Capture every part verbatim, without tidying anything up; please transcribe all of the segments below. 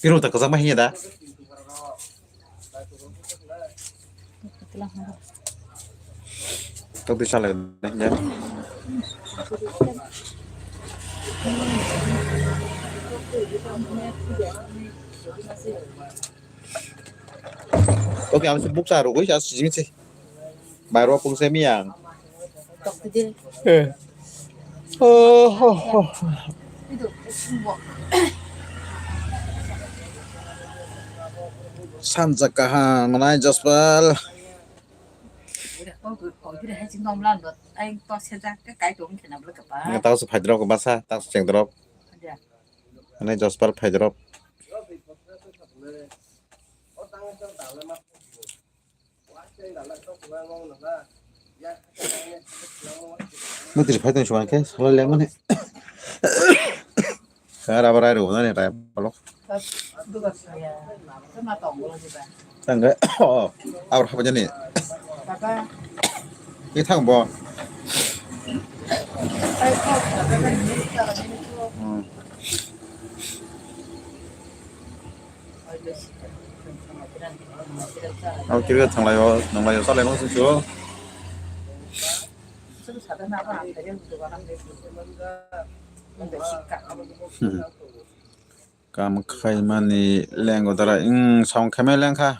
Iro ta kwchangma hinya da. Tokti salai ne. Oke, ang se buksa rogoi sa sijimi se. Bai ro pung se miyang. Eh. Oh, oh, oh. Sanja kaham, manai Jospal. Nga tau se phai drop basa, tau se cheng drop. Manai Jospal phai drop. Mwtwi phai tong suan khe salai le mani. Kha rubber ai rw nani rai bolok. Tangga oh abra hapa jani. Ki thang bo. Hmm. Abo kiri thanglai o, nunglai o, salai mangsa sio. Hmm. Kam khaimani lengo dara, ing, sound khaimai lengkha.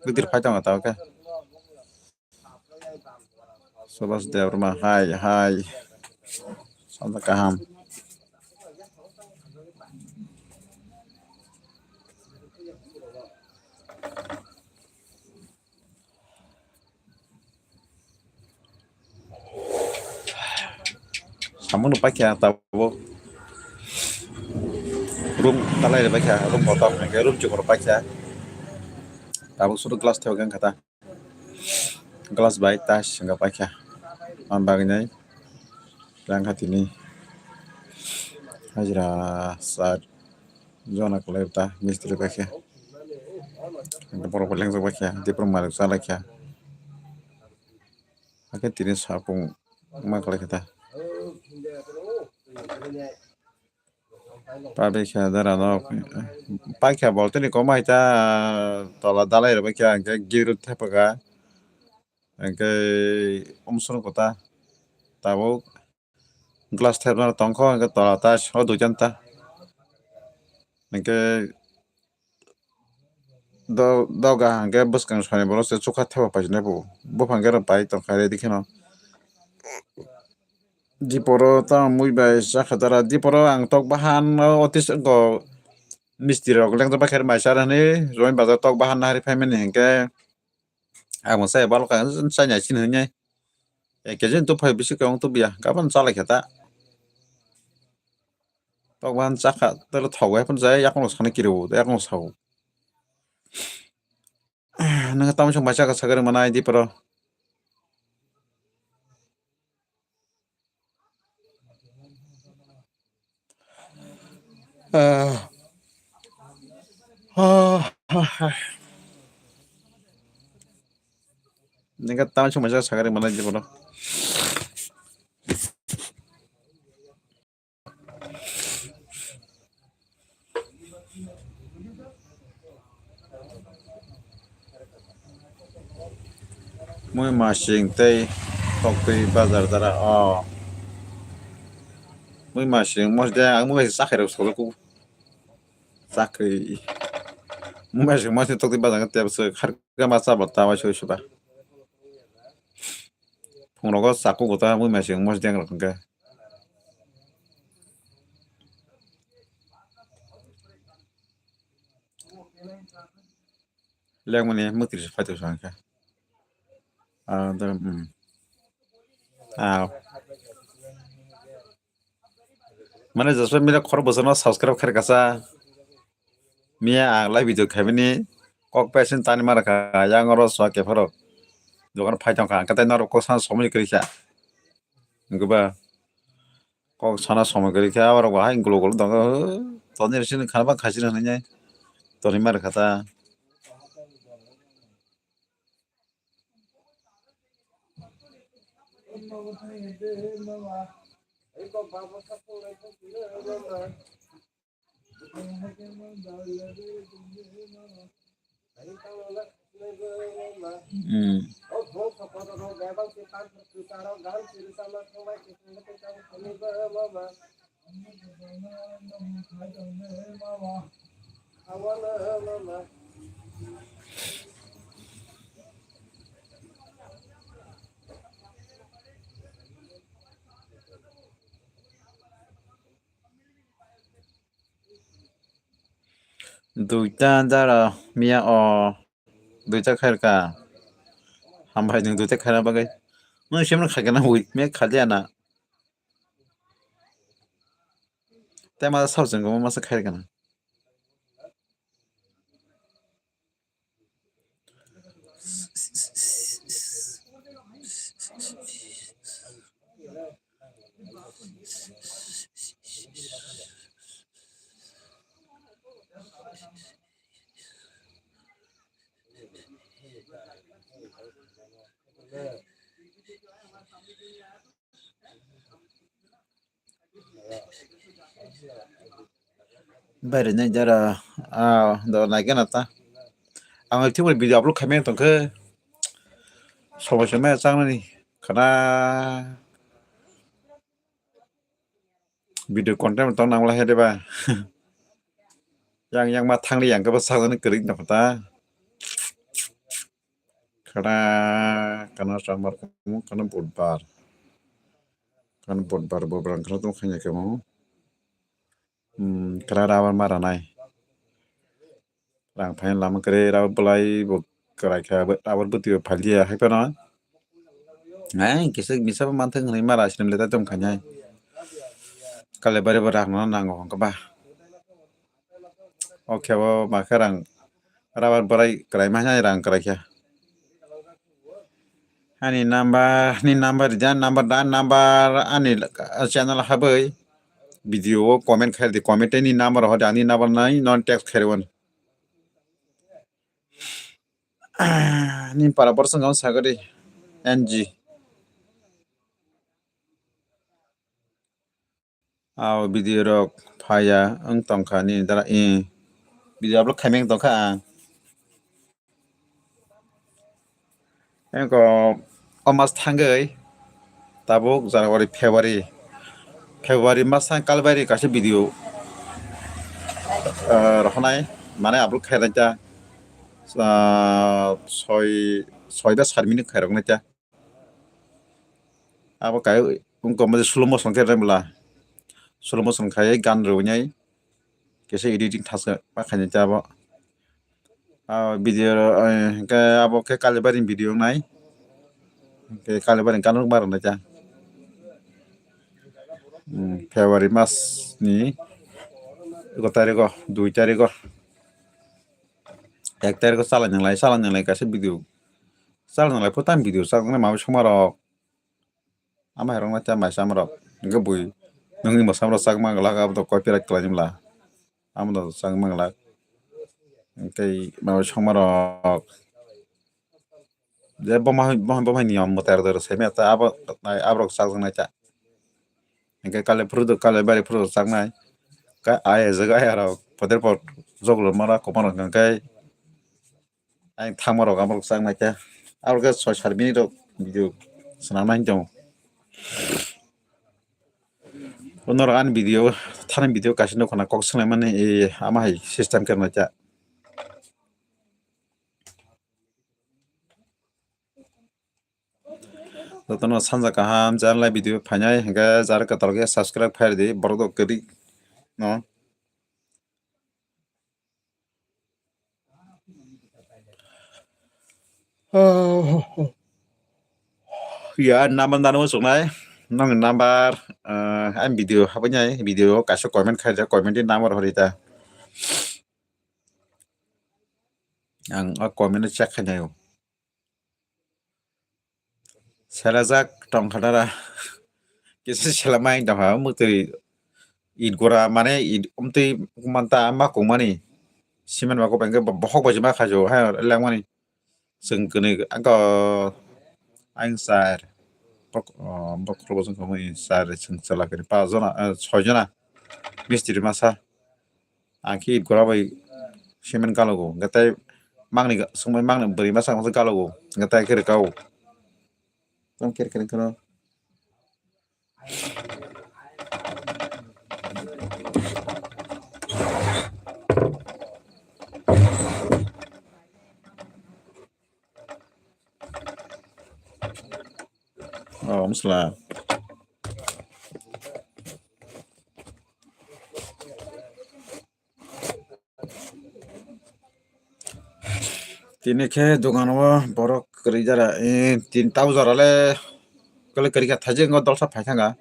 Bidir phai tongo tao khe. Subhas Debbarma, hai, hai. Salsa kaham. Samung no paikha tabuk. Room talai rw paikha, room kotor hwnkhe room chukor paikha. Tabuk suru glass thepgwi wngkha ta. Glass bai tiles wngkha paikha. Ang bagwi nai. Tei wngkha tini hajira sat jona kwlai ta mistri paikha. Borok bo lengjak paikha, tei borok malik cha laikha. Hakhe tini sakung ma kwlai kha ta. Pabe kha dara no. Paikha bol tini koma hai ta tola dalai rw kha hwnkhe gate rw thepgwi kha. Hwnkhe umsong kota tabuk glass thepma tongkho hwnkhe tola ta o duijan ta. Hwnkhe do-, doga hwnkhe bwskang soni borok se chukha thepa paisina bo. Buphang khe rw pai tongkha ready kheno. Diporo tamo mui bai chakha dara. Diporo ang tok bahan o otis go misti rok lengjak bai khe mai chara hinwi join bazar tok bahan nahari phaimani hinkhe abo sai balo kha chanya chini hinwi ek kg tubphai bisi khe wng tubya gabon chalai khe ta. Tok bahan chakha tele thogo ephano jai yakono sakni kiriwo yakono sao. Nang tamo song bai chakha sakari manai diporo. Ah. Ah, ah, ah. Nengka tamo song bai chakha sakari manai diporo. Mui masing tei toktwi bazar dara o. Mui masing mosde ang mui chakhai rok solo ku. Chakri. Mui masing mosde toktwi bazar tei bwswk kharkhe ma chaba ta waisa waisa ba. Phungrogo chaku gota mui masing mosde ang rok hwnkhe. Lengmani mwtri se phaito sa khe. Ah, dara, hmm. Ah. Mane Jospal mile khoro bwsano subscribe khe kasa. Miya ang live video khaimani kok pesin tani mara kha yang oro swa kephoro. Dokan phai tong kha ang khe tei norok kok san somoi kwrwi kha. Wngkhe ba Kok sana somoi kwrwi khe aborok bo hai gulo gulo tongo. Tonwi rw sini khana bang khaisini hwnwi nai. Tonwi ma rwkha ta. Hmm. Duita jara miya o duita khairka. Hambai nwng duita khaina bagwi. Nwng siyamno khaikhe na wi me khalia na. Tei masa sabo chwng kwbangma masa khairka na. Baire nai jara, ah, do nai gana ta. Ang thik video upload khaimani tongkhe. Somoi somoi changnani khana video content tong nang lai de ba. Yang yang ma thangli yang khe ba sakjani kwrwi nokho ta. Khana, khana sambar kumu, khana budbar. Khana budbar, budbar khana tong khanya kumu. Hmm, khana rabar mara nai. Rang phain lama kre rabar belai bo kwrai kha, rabar bwtwi bo phalya hai phano. Ai, kisa misa bo manthang hwnwi mara sini le ta tong khanya. Kale bare bo rang no nango hongkha ba. O khe bo ma khe rang rabar bwrai kwrai ma nai rang kwrai khe. Ani number, ni number, jan number, dan number, ani channel habwi video o comment khair di, comment ni number hodi ani number nai non text khair wan. Ni para borsa ngam sagadi N G. Aw video rok phaiya wng tongkha nini dara, eh, video upload khaimeng tongkha ang. Eko o mas thangwi tabuk January, February, February mas thang kalbari kaisa video, eh, rohonai mane upload khairoknai ta, ah, soi, soi ba sat minute khairoknai ta. Abo kai wngkha mode slow motion khe rwmla. Slow motion khai gan rwnai kisa editing thaska ma khainai ta abo. Ah, video, eh, hwnkhe abo khe Kalibari video wngnai. Hwnkhe Kalibari gan rwkma rwnai ta. Hmm, February mas ni eko tarikh o, dui tarikh o, ek tarikh o chalai nanglai, chalai nanglai kaisa video. Chalai nanglai phutan video chaknai mabo songmarok. Ama hai rok nai ta mai sama rok. Hwnkhe bui nungni mwsam rok chakma glak abo to copyright khlai mla. Amo to chakma glak. Hwnkhe mabo songmarok. Je boma, boma, boma niyom mwtai rok sai maya ta abo, aborok chakjaknai ta. Hwnkhe kale phuru do, kale bari phuru do chaknai. Ka ai ejak ai aro poder pot joglo mara kopan rok hwnkhe. Ang thangma rok aborok chaknai khe. Aborok khe soi sat minute rok video swnamnai hinwi tongo. Norok ani video, thani video kaisa nukho na kok swnglaimani, eh, ama hai system khe rwna khe. Jotono sanja kaham channel video phainai hwnkhe jar kwtal khe subscribe khairdi borok rok kwrwi no. Ya number nano muchungnai, nokni number, ah, ang video habwi nai, video o kaisa comment khaijak, comment ni number hori ta. Ang o comment no check khainai o. Selajak tongkha dara. Kisa sela mai tong ha, mwtwi it gora mane it umtwi manta ma kung mani. Simen ma kung bangke bohok bai ma khajo ha lengmani. Chwng kwnwi angka ang sir. Bok, oh, bok robo chwng khamwi sir chwng chwla kani pa jona, eh, soi jona. Mistri masa. Ang khe it gora bai cement galogo. Gatai mangni ga-, sungbai mangni bwrwi masa ang galogo. Gatai khe rwkao. Tong kere kere kero. Oh, musla. Tini khe dogan o borok kwrwi jara, eh, tin tau jora le kwlwi kwrwi kha, thaijak wngkha dolsa phai thangkha.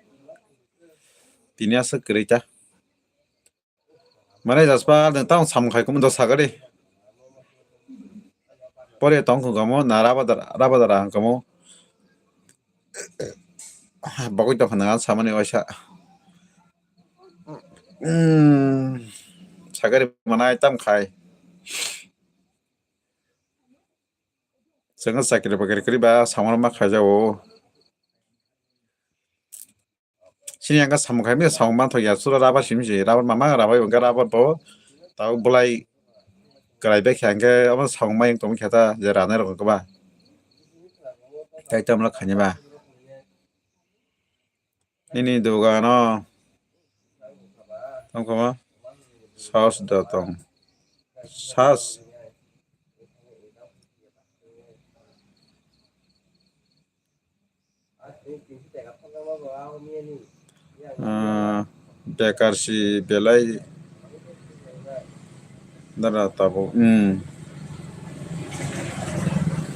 Tini aswk kwrwi ta. Mane jaspa nwng tamo samung khai kumu do sagari. Pore tong khungkamo na rabadara, rabadara hangkamo. Bagwi tong khna samani waisa. Hmm, sagari manai tam khai. Chwng chakri bakri kwrwi ba samung ma khaijao. Sini ang samung khai mi samung man thok ya sura rabar simi si rabar mama rabar wngkha rabar bo tau bolai kwrai bai khe ang khe abo samung mai tong khe ta je ranai rok wngkha ba. Tai tam la khani ba. Nini dogano tongkha ma sauce da tong sauce. Ah, bekar si belai dara tabuk, hmm.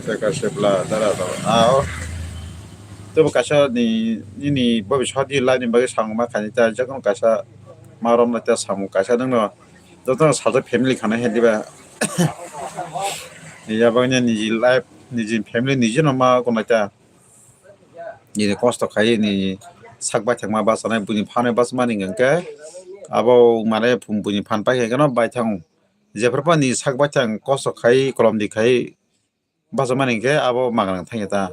Bekar si bla dara tabuk. Ah, oh. Tebo kaisa ni, nini bobiswt ni life ni bagwi samung ma khainai ta, jokhon kaisa ma romlai ta samung kaisa nwngno jotono sajak family khana he diba. Yabagni niji life, niji family niji no ma gonai ta. Nini kosto khai nini sak baithangma bachanai buini phanwi bachmani hwnkhe abo mane buini phan paikha kheno baithang. Jephru phani sak baithang kosto khai kolom di khai bachmani hwnkhe abo magrang thangya ta.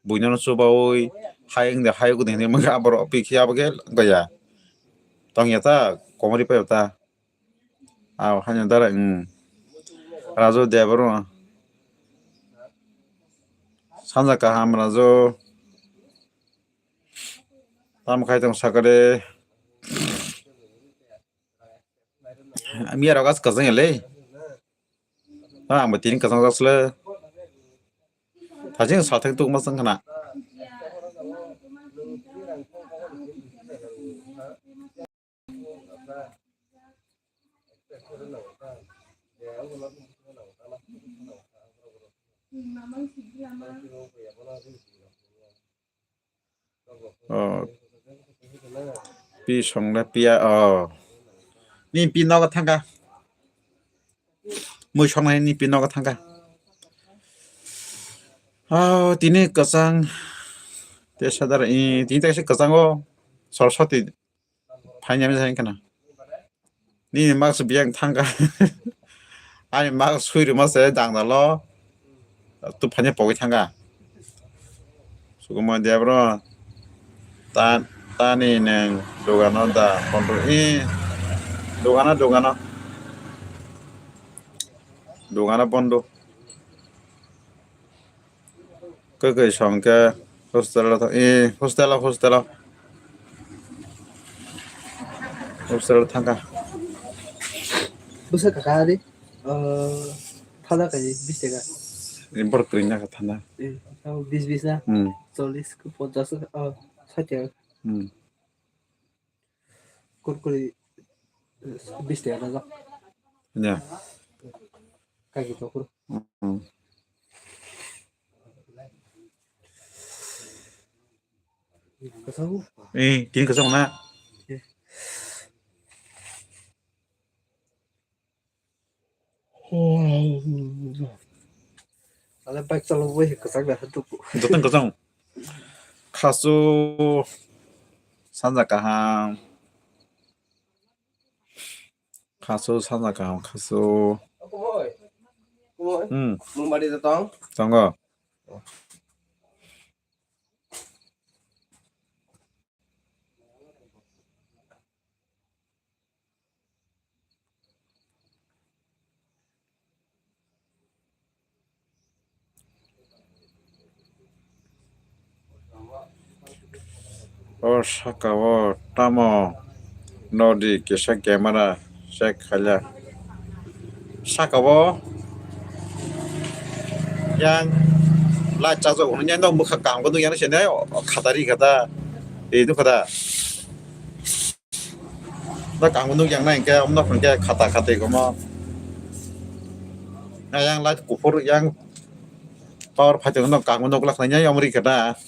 Buinono chubaui hai wngde hai wngde hinwi mungkha aborok pikhi abo khe wngya. Tongya ta komori paio ta. Aw, haino dara, hmm. Raju Debbarma. Sanja kaham, Raju. Tamo khai tong sakade. Miya rok as kwchang ya le. Ah, ang bo tini kwchang jak sle. Thajing saltheng tuk masang khna. Oh. Pi song le piya, oh. Ni pi nogo thangka. Mui songnai ni pi nogo thangka. Oh, tini kwchang. Te sadar, eh, tini ta kaisa kwchango. Soroswati. Phaini ami sai kana. Nini mask biyang thangka. Ani mask sui rwma se dangdalo. Tu phaini pogwi thangka. Sukumo Debro. Ta, tani neng dogano da bondo. I dogano, dogano. Dogano bondo. Kwkwi song khe hostel o thang, e, hostel o, hostel o. Hostel o thangkha. Bwsa kaka ari, uh, thanda kai bis taka. Borok kwrwi na kha thanda. Eh, tamo bis bis na? Hmm. Chollish ko ponchash ko, oh, sait taka. Hmm. Kurkuri, eh, bis taka na jak. Ya. Kaki tokur. Hmm. Kasau. Eh, tini kasau na. Eh. Ale bike chalo bo he kwchang da hadu. Jotong kwchang. Khasu Sanja kaham. Khasu, sanja kaham, khasu. Kumui. Kumui. Hmm. Mung bari da tong? Tongo. O saka o tamo nodi kisa camera check khailak. Saka o yang light chajak hwnwi yang nok bwkha kaham khe nukya se nai khatari kha da. Ei nukha da. Da kaham nukya nai hwnkhe omo nokha hwnkhe khata khatwi komo. Yang light kuphur yang power phaitong no kaham nuklak nai yang ri kha da.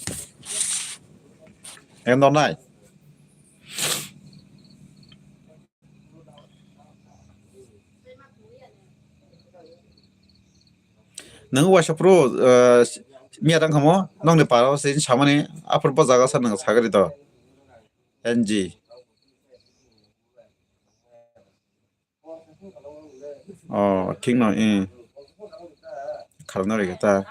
Yang no nai. Nang waisa pro, eh, miya tang kamo nokni para o se samani aphuru bo jaga sa nang sagri to. N G. Oh, thik no, eh. Kharno ri kata.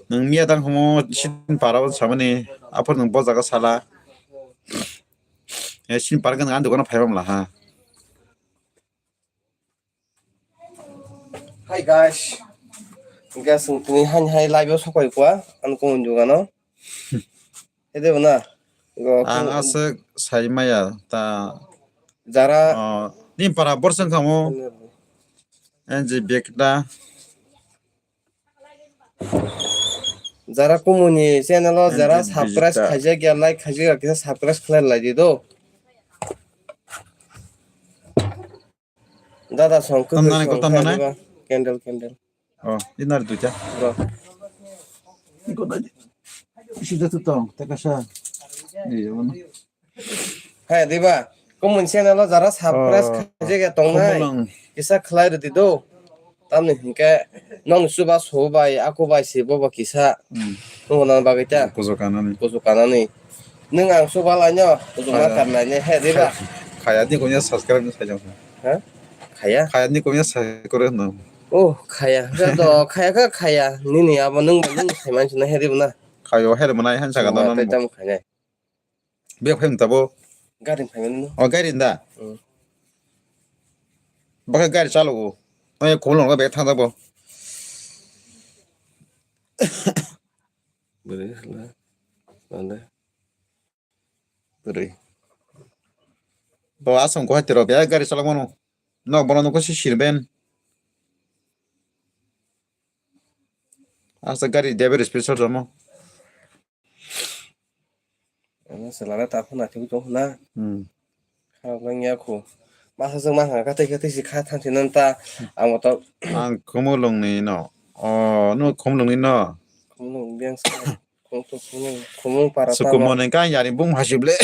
Nang miya tang kamo sin para o samani aphuru nang bo jaga sala. Eh, sin para kan dukano phai bam la ha. Hi guys. Guys, tini han hai live o sokoi kwa, ang kung dugano. Hede bana. Go Ang kung- aswk sai maya ta. Jara. Oh, ni para bor seng kamo. N G bek da. Jara kumuni channel o jara N G subscribe digital. Khaijak ya, like khaijak ya, kisa subscribe khlai lai di do. Dada song Tam kwbwi nani song ko tam nani? Khaijak ba. Candle, candle. Oh, inar duita. Bro. Iko dadi. Isi jatu tong, tekasa. Iya, mana? Hai, diba? Kumuni channel o jara subscribe Oh, khaijak ya tongnai. Khumulwng. Kisa khlai rwdi do. Tamni hinkhe nokni chuba so bai, aku bai se bobo kisa. Hmm. Nukna bagwi ta. Kuchuk kanani. Kuchuk kanani. Nwng ang chuba laino, kuchuk ma Khaya. Karnai ne, he, diba? Khaya ni kunya subscribe ni sajang. Ha? Khaya? Khaya ni kunya subscribe no. Oh, khaya. Jado, khaya kha khaya. Nini abo nwng bai nwng khai manchina, he, diba na? Khayo, he, mana, han saga Chuba no, no, tei no. Tam khainai. Bek phai mtabo. Gari phai mano. O gari nda. Hmm. Baka gari chalo. Oya khulong bek thang bo. Bwrwi sala. Mande. Bwrwi. Bo asong ko hatiro bek gari chalo mano. No bono no ko si sirben. Asa gari driver special romo. Ano selala ta phone athik tong na. Hmm. Kha lang ya khu. Masa jeng ma ha ka tei ka tei si kha thang si nan ta. Ang to Ang Khumulwng ni no. Oh, no Khumulwng ni no. Khumulwng biang sa. Khum to Khumulwng, Khumulwng para ta. Sukumo neng ka yari bung hasible.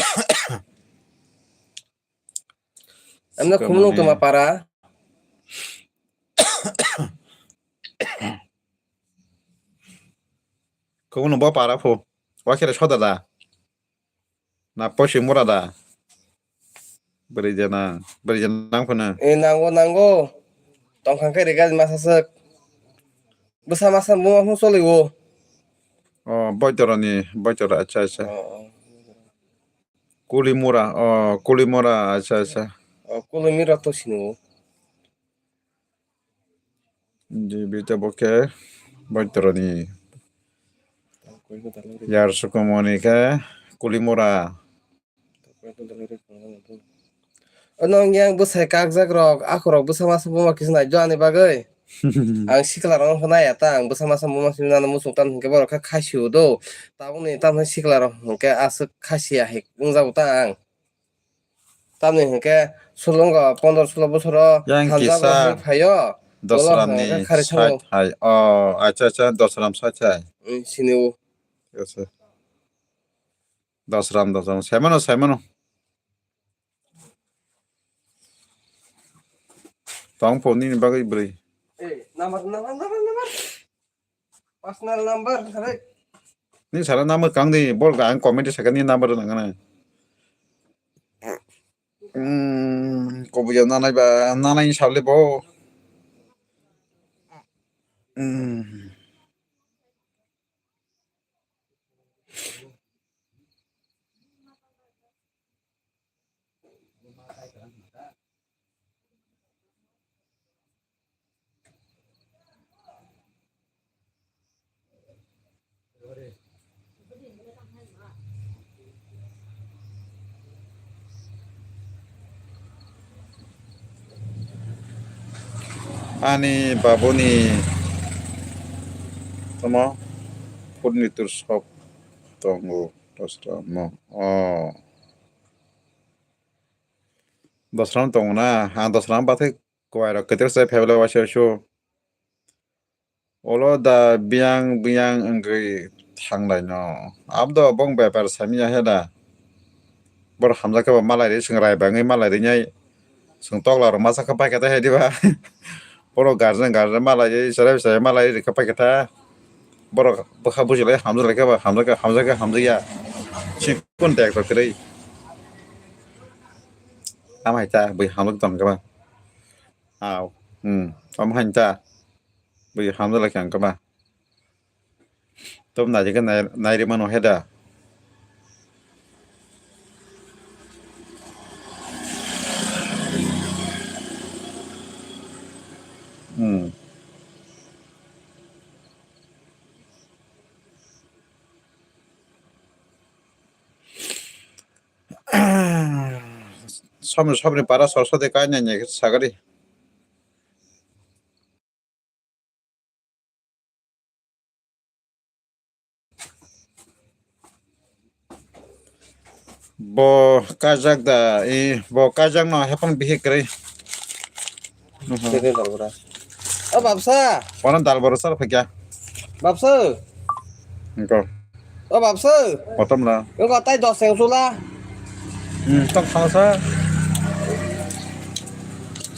Amna Khumulwng tuma para. Khumulwng bo para phu. Wakhe soda da. Na posi mura da. Beri jana, beri jana nang phana. Eh, nango, nango. Tongkhang khe rega masa sek. Bwsa masa buma phung choli o. Oh, boitorani, boitora, acha, acha. Oh, oh. Kulimura, oh, Kulimura, acha, acha. Oh, Kulimura to sini o. Di bita bo khe boitorani. Yar sukumoni khe Kulimura. Ano yang bwsai kakjak rok, ako rok bwsa masa buma kisa nai jo ani bagwi. Ang sikla rok wngkha nai ya ta, ang bwsa masa buma simi nana muchung tam hinkhe borok khe khasi o do. Tabukni tam sikla rok hinkhe aswk khasi ya hik wngjago ta ang. Tamni hinkhe sulungo pondro sulo bosoro Yang hamjak kisa rok phaio. Dosram ni Ulo hinkhe khari sait sango. Hai. Oh, acha, acha, Dosram sait hai. Mm, sini o. Yes, sir. Dosram, Dosram. Saimano, saimano. Tong phone ni bagwi bwrwi. Eh, number, number, number, number. Personal number, sare. Ni sara number kang di, bol ga ang comment sakani number nang nang. Hmm, kobuya nanai ba, nanai sable bo. Hmm. Ani babuni tamo purni tur sok tongo dosra mo. Oh. Dosra tongo na, ha dosra bathai kwai rok kwtal sai phebla waisa su. Olo da biyang biyang wngwi thanglaino. Abdo bong bepar samya he da. Borok hamjakhe bo malai ri, chwng rai bangwi malai rinai. Chwng tokla rok masa khe paikha ta he diba. Borok guardian guardian malai ri, chwrai chwrai malai ri khe paikha ta. Borok bwkha bujilai hamjaklai khe ba hamjakhe hamjakhe hamjakya. Chikon tek tok kwrwi. Tamo hai ta bui hamjak tong khe ba. Aw. Hmm. Tamo hai ta. Bui hamjak lai khe ang khe ba. Tom naidi khe nai, nairi mano he da. Hmm. Somni, somni para sor sode kai nai nai khe sagari. Bo kajak da, i, bo kajak no hepang bihik kwrwi. Sini dal bora. O babsa. Kono dal bora sar phakya. Babsa. Engko. O babsa. Kotom la. Engko tai dos yang sula. Hmm, tak sama sa.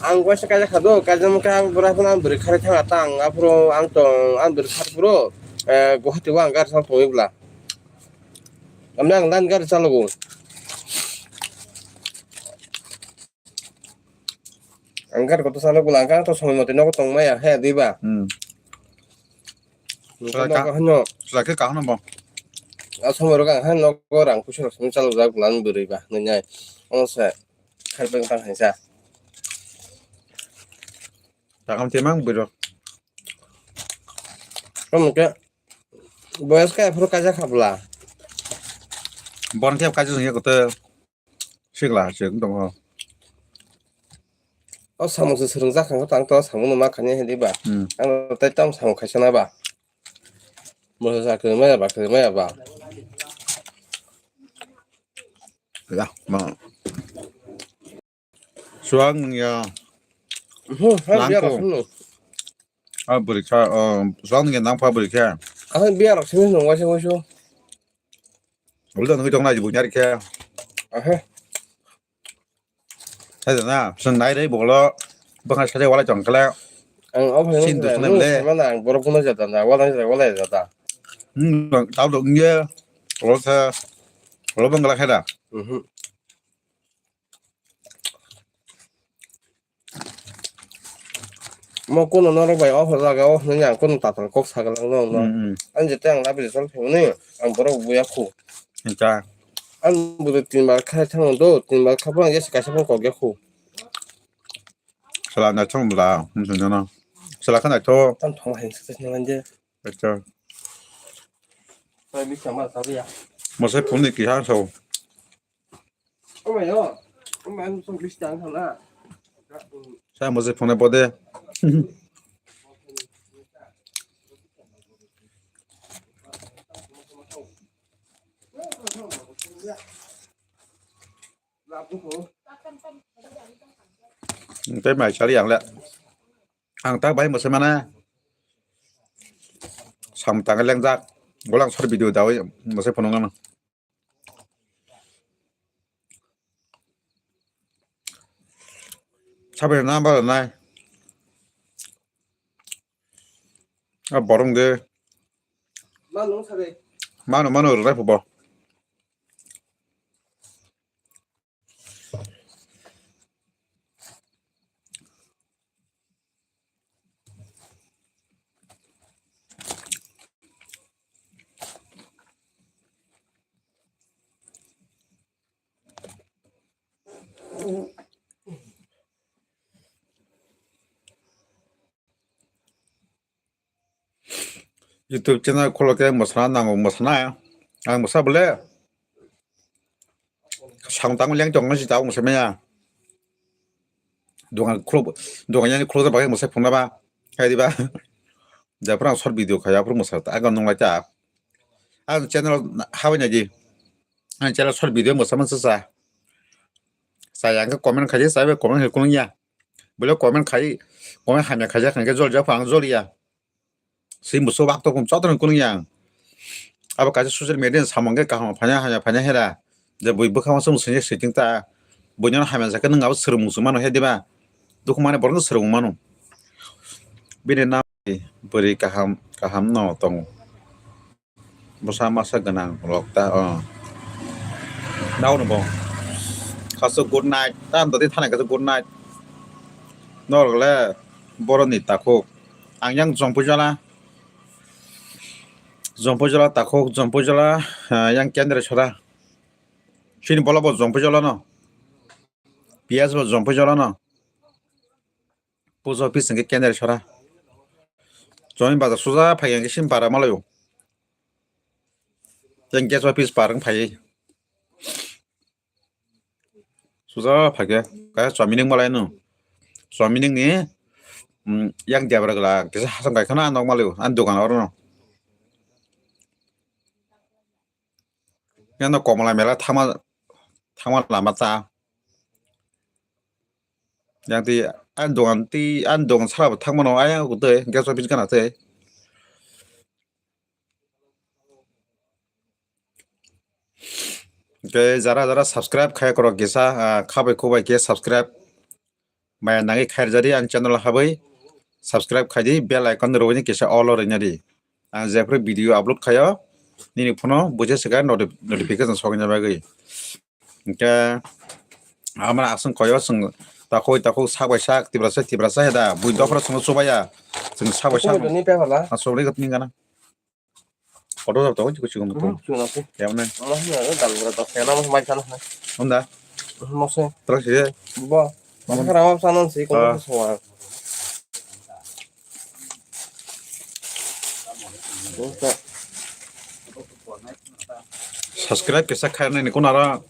Ang gua sekali kado, kajam ka ang bora pun ang beri kare thang atang, apro ang tong, ang beri kare bro. Eh, Guwahati wa ang gar sang tong ibla. Amne ang lan gar sa logo. Ang gar koto sa logo, ang gar to somoi mote nogo tong maya, he, diba? Hmm. Nokha Sala ka-, nokha hano. Sala khe kaham bo. A somoi rok ang han nogo rang pusi rok simi chalo jak lan bwrwi ba, nai nai. Ono se, kharpeng tang hai sa. Takam temang bwrwi rok. Omo khe, boyas khe aphuru kaijak kha bwla. Bon khe kaijak wngya koto. Sikla chwng tongo. O samung se swrwng jak kha, tang to samung no ma khani hai di ba. Hmm. Ang tai tam samung khaisa na ba. Mo sa kwrwi maya ba, kwrwi maya ba. Ya, ma. Suang ya. Hmm, ha, biya Langko. Rok sunu. Ah, bwrwi kha, oh, suang ya nang pha bwrwi kha. Ah, biya rok sunu nung waisa waisa. Ulo nungwi tong nai bujari khe. Aha. Hai da na, sung nai rei bolo, bwkha sari walai tong kala. Ang o phai Sin nung dus nai nung le. Sai mana ang borok phone jata na, walai jata, walai jata. Hmm, tau do nge, lo sa, lo bang kala khe da. Mhm. Mo kuno norok bai o jaga o hwnwi ang kuno tatal kok sagalang no no. Hmm, hmm. Ang jete ang labi result phimani ang borok buya khu. Hinta. Ang budo tin bar khai thango do, tin bar kha phang yes kaisa phang kok ya khu. Sala na thong bla, hmm, no. Sala khana tho. Tam thong hai sukses na lanje. Acha. Pai mi sama sabi ya. Mo se phone ni ki ha so. Sa mo se phone bode. Tei mai chali ang le. Ang ta bai mo se mana. Sam tang lengjak. Golang sor video dawi mo se phone ngana. Sabai na ba nai. A borong de. Mano, mano, rwlai phubo. YouTube channel khulokhe mwsana nango, mwsana. Ang mwsa bole. Sang tang leng tong si tao mwsa maya. Dukan khulok, dukan yani khulok bagwi mwsa phunaba. Hai diba. Japra short video khaya pro mwsa ta aga nung lai ta. Ang channel habai naji. Ang channel short video mwsa man sa. Saya ang comment khaji, saya comment khai kunung ya. Bole comment khai, comment hamya khaja khankhe jol jak phang jol ya. Si musu bak to kum chotron kunung yang. Abo kaisa social media samung khe kaham phanya haya phanya hera. Je bui bwkha masa musu ni siting ta. Buino hamya jaka nung abo srung musu mano he diba. Dukhu mane borok srung mano. Bini nam buri kaham kaham no tong. Bwsa masa gwnang rok ta, oh. Nao no bo. Kasu good night. Ta am tadi thani kasu good night. Norok le boroni takhuk. Ang yang jompuijala. Jompuijala takhuk, jompuijala, ah, yang kendra sora. Chini bola bo jompuijala no. P S bo jompuijala no. Post office hwnkhe kendra sora. Join bazar suja phai hwnkhe sim para malayo. Yang gas office par wng phai. Suja phai khe kaya chomining malai no. Chomining ni, mm, yang debra gla kisa hasam kai khana nok malayo. An dogan oro no. Yang no Komla mela thama, thama lama ta. Yang ti an dogan ti an dogan sara bo thangmano ayang ko tei gas office gana tei. Hwnkhe jara jara subscribe khai korok kisa, ah, khabai khubai khe subscribe maya nangwi khairjadi ang channel habai subscribe khaidi bell icon rwini kisa all o rwinadi. Ang jephru video upload khayo nini phone o buja sika noti-, notification sokna bagwi. Hwnkhe amra aswng koyo chwng takhuk takhuk sak bai sak Tiprasa Tiprasa heda bui dophra chwngno chubaya chwng sak bai sak. Ni pepala. Aswk ri gotni gana. Kotor jabo tongo chikon chikon bo tongo. Hmm, chikon tongo. Kemne? Omo hwnwi aro dal bwra dok khe nang mai khana hai. Honda? Mose. Truck si je? Bo. Masa khara ma sana si kono. Ah. Sowa. Subscribe kisa khairnai ni kono aro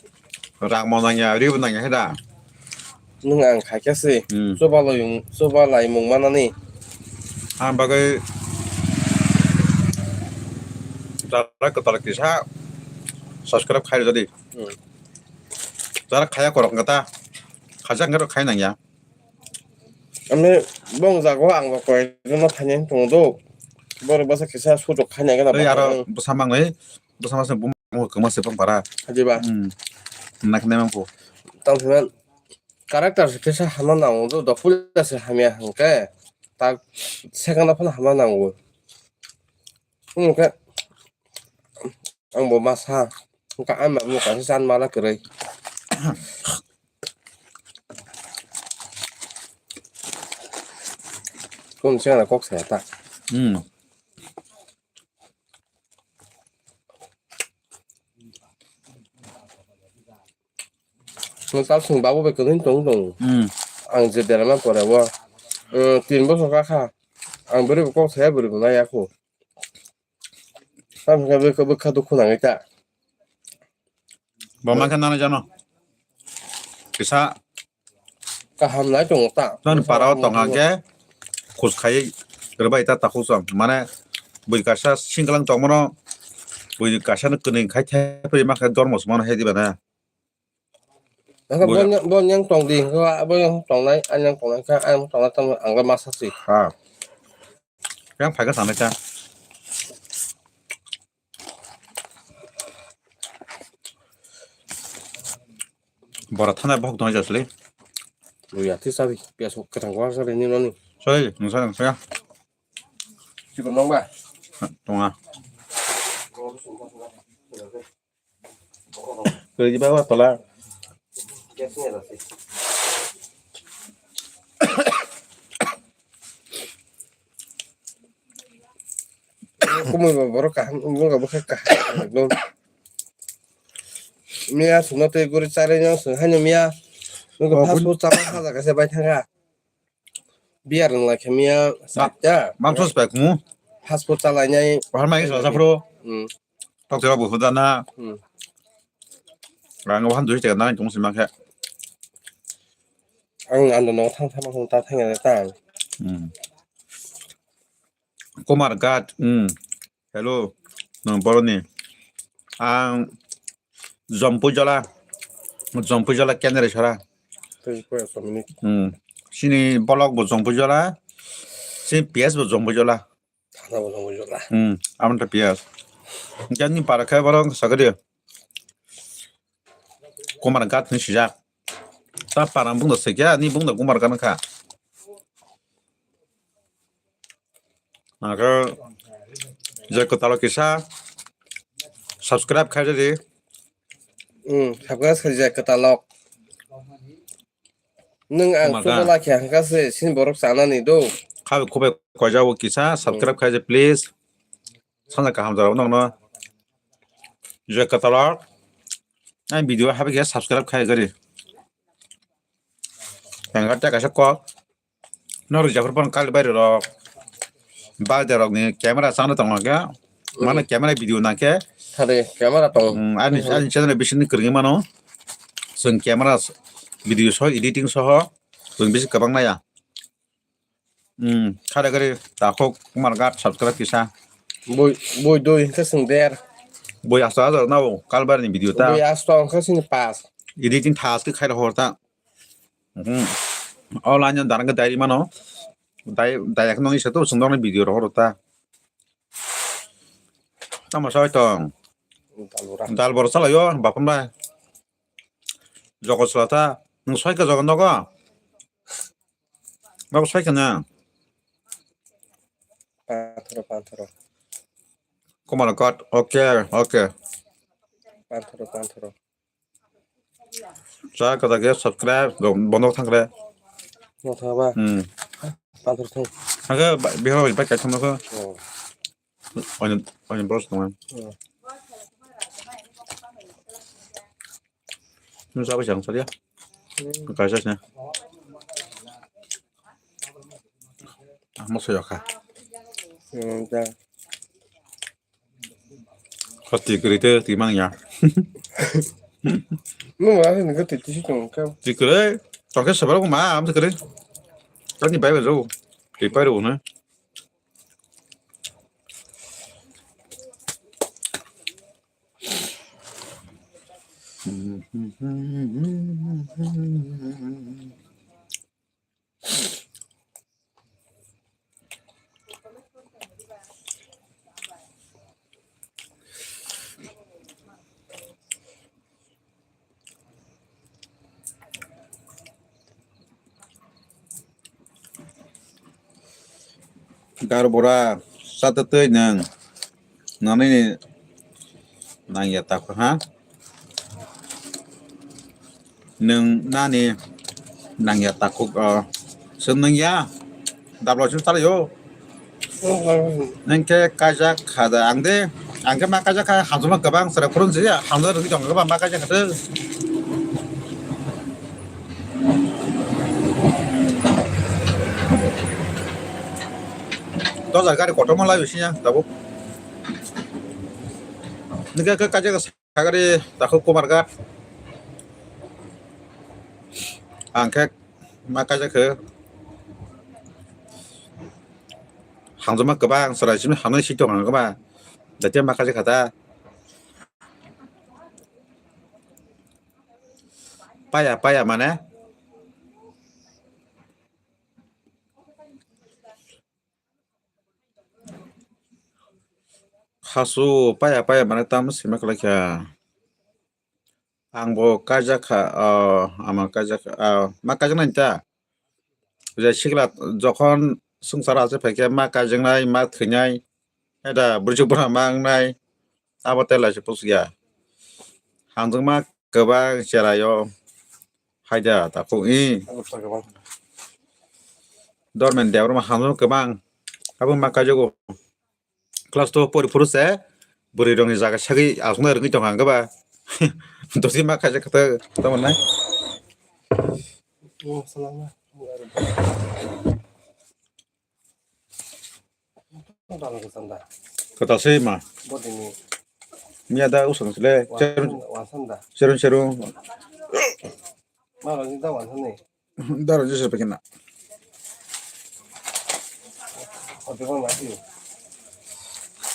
rang mo nangya, ri bo nangya hai da. Nwng ang khaikha se, hmm, chubalai, chubalai mung manani. Ang bagwi jara kwtal kisa subscribe khai rwdi. Hmm. Jara khaya korok wngkha ta. Khaijak wngkhe rok khai nangya. Ami bong jago ang bo koi jono thaini tongo do. Borok bwsa kisa sujuk khai nangya na. Tei aro bwsa mangwi, bwsa masa bumung kwma se bang para. Hadi ba? Hmm. Nak ne mangko. Tang character se kisa hama nango do, dopula se hamya hwnkhe tak second o phano hama nango. Hwnkhe ang bo masa, hwnkhe ang bo kaisa chan mala kwrwi. Kun se na kok saya ta. Hmm. Nwng tal swng babu bai kwthwini tong tong. Hmm. Ang je derma pore o, eh, tin bosor kha kha. Ang bwrwi bo kok saya bwrwi bo nai ya kho. Tamo khe bwkha, bwkha dukhu nangwi ta. Bo mankhe nani jano. Kisa kaham nai tongo ta. Nani para o tongkha khe khus khai rwbai ta takhuk song. Mane bui kaisa singklang tongmano bui kaisa no kwnwi khai thepri ma khe dormo sumano he diba na. Bo yang tong di, bo yang tongnai, ang yang tongnai kha, ang tongnai tamo ang masa si. Ha. Yang phaikha sanai kha. Bora thanai bohok tongnai jasli. Luya ti sabi, pias kwthang kwar sabi ni noni. Sorry, nungsa nungsa ya. Chikon nong ba? Tonga. Kwrwi baba tola. Kumui ba borok kaham, wngkha bwkha kaham ekdom. Miya songno tei guri charwi no swng haino miya. Nugo Oh, fast food chama kha jaga se bai thanga. Beer nang lai khe miya sakya. Mam sos pai kumu. Fast food chalai nai. Bahar mai sa sa pro. Hmm. Tok jora bu huda na. Hmm. Ang wahan dui te na tung sima khe. Ang ando no thang thang thang ta thang ya ta. Hmm. Kumar Ghat, hmm. Hello, nang boroni. Ang Jompuijola, Jompuijola Kendra Sara. Tei koi asomni. Hmm. Sini bolok bo Jompuijola, sini P S bo Jompuijola. Thana bo Jompuijola. Hmm, amon ta P S. Jani para khe borok sagadi. Kumar Ghat ni sijak. Ta para bung da sekya, ni bung da Kumar Ghat kha. Aga je kwtalo kisa subscribe khai di. Hmm, subscribe khai je kwtalo. Nung ang Kumar chuba Ghat. Lakhe hangka se sin borok chanani do. Khabe khubai kojawo kisa subscribe khai je please. Sana kaham jora nokno. Je kwtalo. Ang video habi khe subscribe khai gari. Hangka ta kaisa kok. Noro japur pon kali bari rok. Bade rok ni camera sana tong khe. Mana camera video na khe. Thade camera tong. Hmm, ani, ani channel bising ni kwrwngwi mano. Chwng camera s-, video soho editing soho. Chwng bisi kwbang naya. Hmm, khare khare takhuk Kumar Ghat subscribe kisa. Boi, boi doi hwnkhe chwng der. Boi asto asto nao kalbar ni video ta. Boi asto hwnkhe chwng pass. Editing thas khe khaira hor ta. Hmm. O line no darang khe diary mano. Dai, dai nong isa to chwng nong video rok ta. Tamo soi tong. Dal bora. Dal bora salayo bapam bai. Jogo sala ta. Nung soi ka jogo nogo. Nogo soi ka na. Panthoro, panthoro. Kumar Ghat. Okay, okay. Panthoro, panthoro. Cha kata ke subscribe bono thangre. Bono thangba. Hmm. Panthoro thang. Aga bihar bai bai kaitham ko. Oh. Oin oin bros tong. Oh. Nung sabai sang sadia. Hmm. Kaisa sini. Ah, mo soyakha. Hmm, ja. Khati kwrwi tei twi manya. Nung ma se nungkhe twi twi si tong khe. Twi kwrwi, tong khe sabar ma am twi kwrwi. Tani bai bai rw. Twi pai rw na. Gar bora, sata twi nang. Nani nangya takhuk ha? Nwng nani nangya takhuk, o, chwng nangya? Dablo chwng salaio. Nwng khe kaijak kha da ang de, ang khe ma kaijak kha, hamjakma kwbang chwrai phuru si, hamjak rwgwi tong khe ma kaijak kha de. Dojar gari kotorma lai bisi ya, tabuk. Nwng khe kaijak Sagari takhuk Kumar Ghat. Ang khe ma kaijak khe. Hamjakma kwbang chwrai simi hamnai si tong ang kwbang. Datia ma kaijak kha ta. Paya, paya mane? Hasu paya paya mane tamo sima kwlai kha. Ang bo kaijak kha, o, ama kaijak kha, o, ma kaijaknai ta. Je sikla jokhon swngcharo achai phaikhe ma kaijaknai, ma thwinai, eta bwrwi bwrang ma wngnai, abo tei laisi pusu ya. Hamjakma kwbang cheraio. Haida takhuk i. Dormen Debbarma hamjakma kwbang. Abo ma kaijago. Class two pori phuru se bwrwi rokni jaga sagwi aswkna rwgwi tongkha hwnkhe ba. Dosi ma kaijak khe ta tamo nai. Kwtal se ma. Miya da usang sile. Cherun cherun cherun. Daro jesa pekena.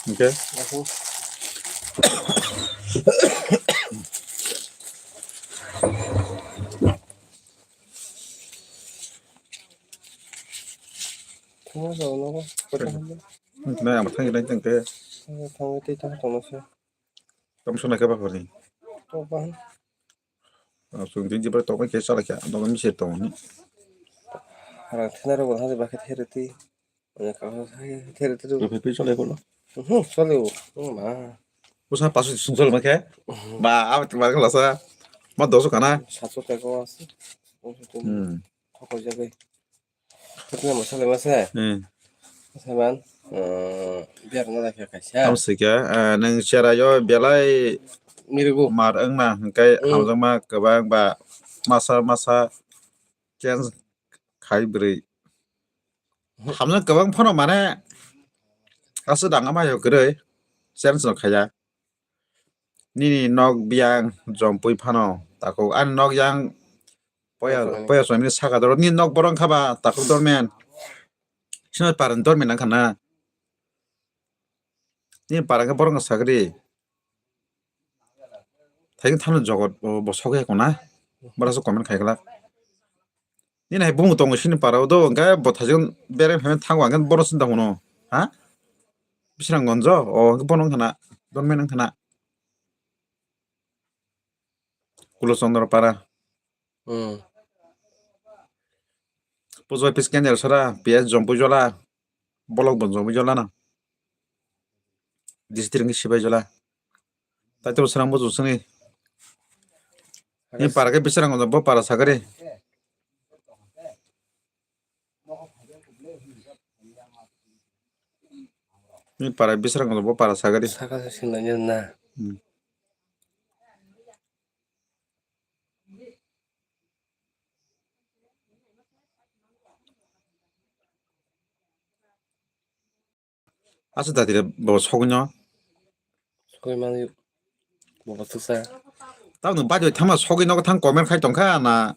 Okay. Thangma jao nogo. Nai ang thangwi nai tongkhe. Thangwi tei tongkhe tongma se. Tamo sona khe bakhorni. Tokma. Chwng din jibra tokma khe chala khe tokma misi tongni. Rang thina rok bo haje bakhe thereti. Thereti. Thereti. Thereti chala khe. Hmm, chala khe. Ma. Usa pasu sung chala khe. Ba, a ba khala sa. Ma doso kana. Sacho teko ase. Hmm. Thokoi jagai. Khutno mwsale masa. Hmm. Masa man, eh, biar no dakhe kaisa. Tamo sikya, eh, nwng cherayo belai Mirigo. Mar wngna hwnkhe Hmm. hamjakma kwbang ba masa masa change khai bwrwi. Hmm. Hamjak kwbang phano mane aswk danga mayo kwrwi change no khaiya. Nini nok biyang jompui phano takhuk. Ani nok yang poya, Poya Soimani. Poya Soimani saka doro. Nini nok borok wngkha ba takhuk dormen. Sino parani dormen wngkha na. Nini para khe borok no sakri. Thaikhe thano jogot bo, bo sokya kona. Borok se comment khai glak. Nini hai bumung tongo sini para o do, hwnkhe bo thaijwk bereng phaimani thango, hwnkhe bono sinta hwno, ha? Bisrang gonjo, o hwnkhe bono wngkhana, dormen wngkhana. Kulo Chandra para. Hmm. Pujo office kendra sara, P S Jompujola, bolok bo Jompujola na. District ni Sibaijola. Tai to srang bo chusani. Ni para khe bisrang gonjo bo para sakari. Ni para bisrang gonjo bo para sakari. Saka se sinai na. Hmm. Asa dati re bo sogwi no. Sogwi mani bo thuksa. Tamo bajoi thama sogwi no thang comment khai tongkha na.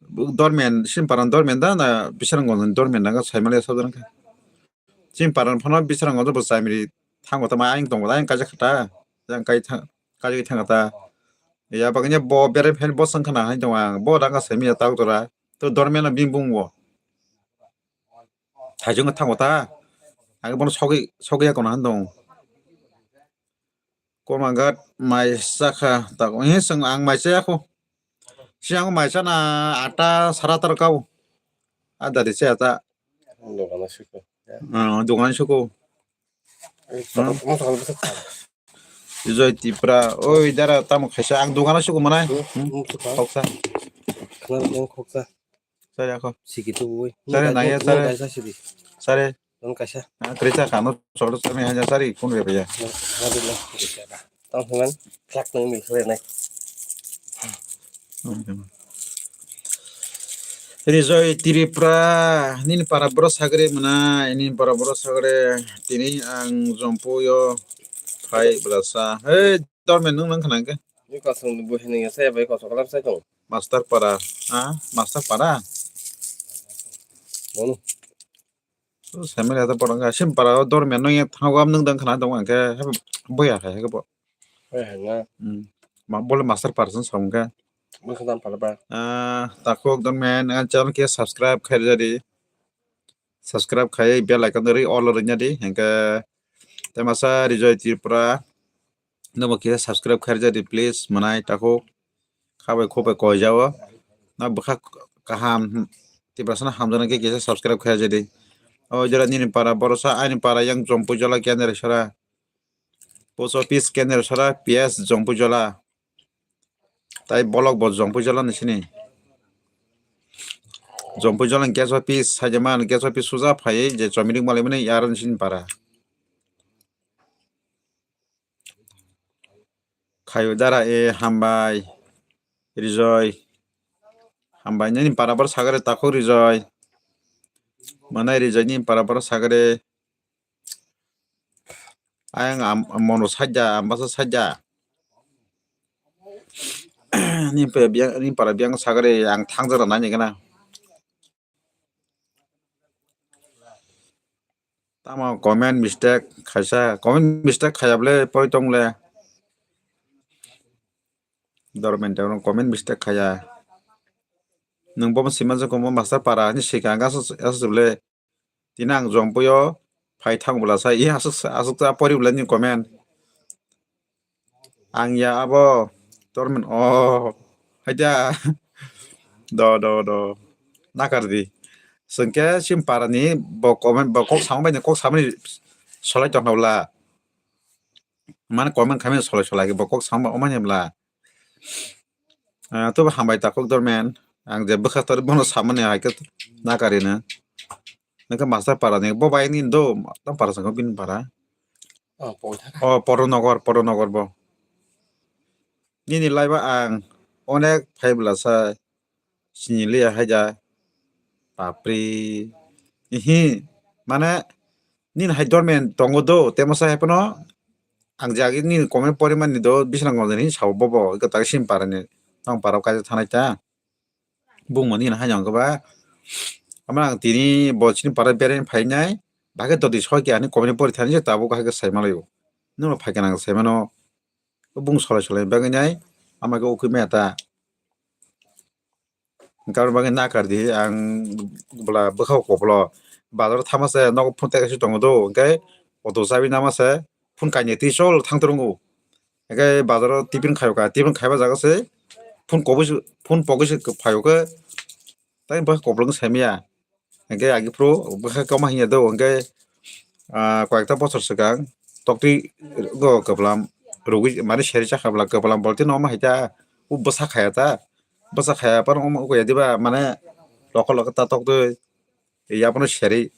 Dormen, Simparan dormen da na Bisrangon dormen na sai mali sabdan kha. Simparan phano Bisrangon bo sai mali thango tama ayang tongo ayang kaisa khata. Yang kai thang kai thang ta. Ya baganya bo bere phen bo sang khana hai tong ang bo ranga sai miya tau tora. To dormen na bing bung wo. Thaijwng thango ta. Ang bono sogwi sogwi ya kono han dong. Komangat mai chakha ta he song ang mai chaya kho. Siang mai chana ata sara tar kau. A dadi chaya ta. Dogano siko. Ah, dogan siko. Joy Tipra, oi dara tamo khaisa ang dogano siko manai. Khoksa. Khana khoksa. Sare ako. Sigi tu bui. Sare naya sare. Sare. Don kaisa. Krisa kano solo sami hanya sari kun re ya. Tang human klak nang mil sare nai. Rijoi Tripura nini para boro sagri mana nini para boro sagri tini ang jompu yo phai belasa. Hei dormen nung nang khanang ke. Ni kosong bu hini ya saya bai kosong kalam saya tong. Master para, ah, master para. Bono. Sambil ada para enggak sim para dormen nung yang thango am nung dang khanang dong angke boya hai ke bo. Boya hai na. Hmm. Ma bole master para song ke. Bukhan para ba. Ah, takuk dormen ngan channel ke subscribe khai jadi. Subscribe khai bell icon ri all ri nyadi. Angke temasa Rijoi Tripura. Nobo kisa subscribe khai jadi please manai takuk. Khabai khobai koi jao. Na bwkha kaham Tiprasana hamjana ke kisa subscribe khai jadi. O jora nini para borosa ani para yang jompu jola kendra sara. Post office kendra sara P S jompu jola. Tai bolok bo jompu jola ni sini. Jompu jola gas office sajaman gas office suja phai je chomiring malai mani yar ni sini para. Khayu dara e hambai Rijoi. Hambai nini para bor sagare takhuk Rijoi. Manai Rijoi nini para bor sagare. Ayang am, mono sajja, ambasa sajja. Nini para biang, nini para biang sagare ang thangjak rana ni gana. Tamo comment mistake khaisa, comment mistake khaya bole pori tong le. Dormen dorong comment mistake khaya. Nwng bo sima joko mo master para ni sika ang aswk aswk le. Tini ang jompuyo phai thang bwla sa, iya aswk aswk ta pori bwla ni comment. Ang ya abo tormen o haida do do do nakar di. Sengke sim parani bo comment bo kok samani kok samani solai tong bwla. Mane comment khamani solai solai bo kok samani omani bwla. Ah, to hambai takhuk dormen. Ang je bwkha tor bono samani hai khe nakari na. Nang khe master para ni bo bai ni do tam para sangko bin para. Oh, poi thaka. Oh, Pornogor, Pornogor bo. Nini live ang onek phai bwla sa sini liya haja. Bapri. Ihi, mane nini hai dormen tongo do, temo sa hai pono ang jagi nini comment pori mani do, bisrang gonjani sabo bobo, iko tak sim parani, tong parok kaisa thanai ta. Bung mani hai jang ba. Ama ang tini bo chini para beren phainai, baghe dodi soi ke ani comment pori thani je tabuk hai ke sai malayo. Nuno phai kana sai mano. Bung solai solai bagwi nai, ama ke ukui maya ta. Hwnkhe aboni bagwi nakar di ang bwla bwkha o kopolo. Bazar o thama se nogo phone tei kaisa tongo do, hwnkhe auto chabi nama se phone kainwi twi chol thang tongo. Hwnkhe bazar o tiffin khayo ka, tiffin khaiba jaga se phone kobui se, phone pogwi se phaio khe, tei bwkha kopolo wng sai maya. Hwnkhe agi phuru bwkha kama hinya do, hwnkhe, ah, koyekta bosor swkang toktwi go kwblam rwgwi mane seri chakha bwla kwblam bolti no ma hai ta, o bwsa khaya ta, bwsa khaya phano omo koi diba mane lokol lokol ta toktwi yaphano seri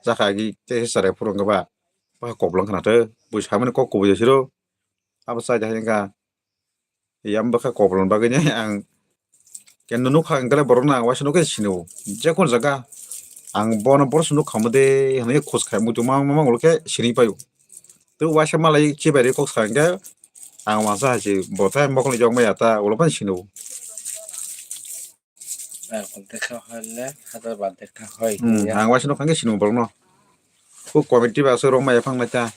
chakha agi tei se chwrai phuru wngkha ba bwkha koplong khna tei bui samani kok kubui siro abo chai da hai wngkha. Yang bwkha koplong bagwi ni ang kendo nukha hwnkhe borok no ang waisa nukhe sini o. Jekon jaga ang bono borok se nukha mode hwnwi khos khai muitu ma ma ulo khe sini paio. Tei waisa malai chibai rwi kok sa hwnkhe ang uansa hai se bo tei mokol ni jok maya ta ulo phano sini o. Ang waisa nukha hwnkhe sini o borok no. Khu committee ba aswk rok maya phang nai ta.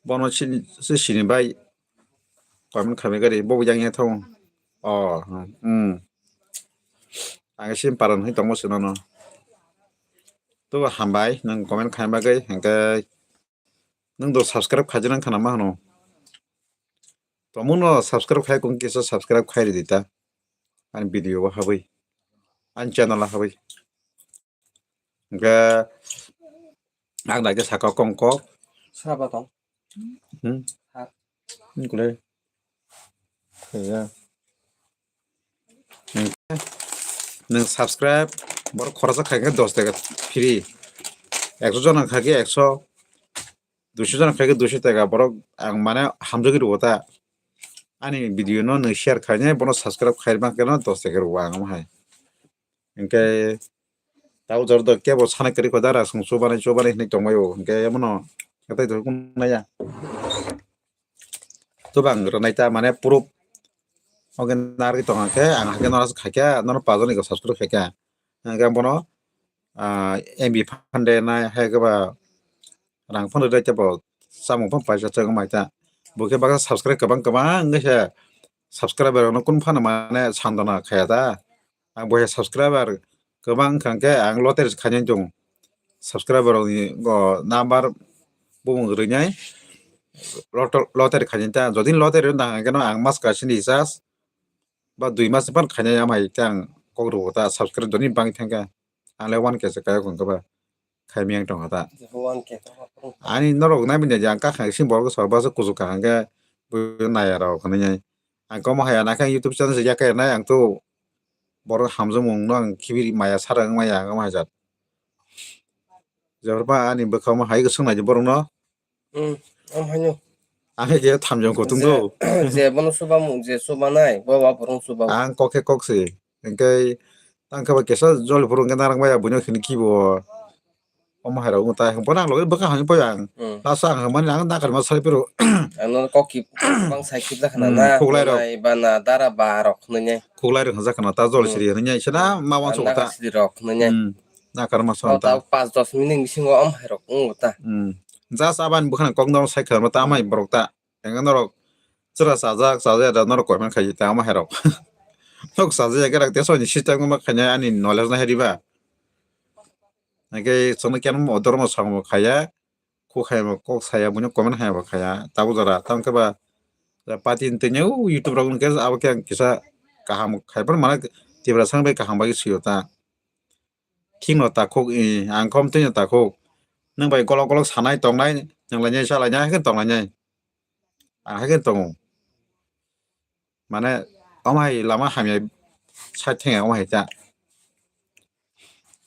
Bono sini, se sini bai comment khamwi gari bo yang yang thong. Oh, hmm. Ang sim paran hai tongmo sino no. To hambai nang comment khamwi bagwi hwnkhe nang do subscribe khaijana khana ma hano. Tomung no subscribe khai kung kisa subscribe khai ridi ta. Ani video o habwi. Ani channel o habwi. Hwnkhe ang dagi saka kong kok. Saba tong. Hmm. Ha. Hwnkhe. Ya. Hwnkhe nwng subscribe borok khoroksa khai khe dos taka free. Ekso jona khai khe ekso. Duiso jona khai khe duiso taka borok ang mane hamjagwi rwo ta. Ani video no nwng share khainai bono subscribe khai mankhe no dos taka rwo ang omo hai. Hwnkhe tabo jora do kebo sana kwrwi kho da rasong chubanai chubanai hinwi tongbaio hwnkhe emono kwtai to naya. Tubang rwnai ta mane proof oge narwgwi tongkha khe ang hakhe norok khaikha norok pajaknai khe subscribe khaikha. Hwnkhe bono ah, M B phande nai hai khe ba rang phano rwdai tei bo chamung phano paisa chwng mai ta. Bo khe baksa subscribe kwbang kwbang wngwi se subscriber rokno kunu phano mane sandana khaya ta. Ang bo hai subscriber kwbang wngkha hwnkhe ang lottery khainai tongo. Subscriber rokni o number bumung rwnai lotto-, lottery khainai ta. Jodi lottery wngkha hwnkhe no ang mas kaisini recharge ba dui mas phano khainai ama hai khe ang kok rwo ta subscribe jodi bangwi thangkha. Ang le one K se kayok hwnkhe ba khaimiyang tongkha ta. One K. Ani norok nai manya je ang kakha sini borok sa basa kuchuk kaham khe bo naya rok hinwi. Ang komo haya nakhe ang YouTube channel se yakhe nai ang to borok hamjakmung no ang khibi maya sara wng maya ang maya jat. Jephru ba ani bwkha omo hai swng nai di borok no. Hmm, omo haino. Ang khe thamjong kutung do. Je, je bono chubamu, je chubanai, bo ba borok chuba. Ang kok khe kok se. Hingke tang khe ba kesa joli phuru hingke narang bai buino khini kibo. Omo hai rok wng tai, bono ang logi bwkha hamya poya ang. Hmm. Last o ang hamani ang nakar ma sai phuru. Ano kok ki bang sai kip da khana Hmm, na, khuklai rok. Nai ba na dara ba rok hwnwi nai. Khuklai rok hwnjak khana, ta jol Hmm. siri hwnwi nai, sina ma wansuk ta. Nakar siri rok hwnwi nai. Hmm, nakar ma O song ta ta. Pas dos minute bisingo omo hai rok wng ta. Hmm. Just abani bwkhani kok no sai khana ta amai borok ta. Enga norok chwra chajak, chajak da norok comment khai ta omo hai rok. Nok chajak ya khe rak te soni system ma khaina ani knowledge na heriba. Hingke chwngno keno mo dormo samung bo khaya, kok hai bo kok saya, buino comment hai bo khaya, tabuk jora. Tamo khe ba, party ni twi o YouTube rok hwnkhe abo khe ang kisa kaham khai phano mane Tiprasa bai kaham bai swi o ta. Thik no takhuk, i, ang khom twi no takhuk. Nwng bai golok golok sanai tongnai, nwng lainai cha lainai, hai khe tong lainai. Ang hai khe tongo. Mane, omo hai lama hamya side thangya omo hai ta.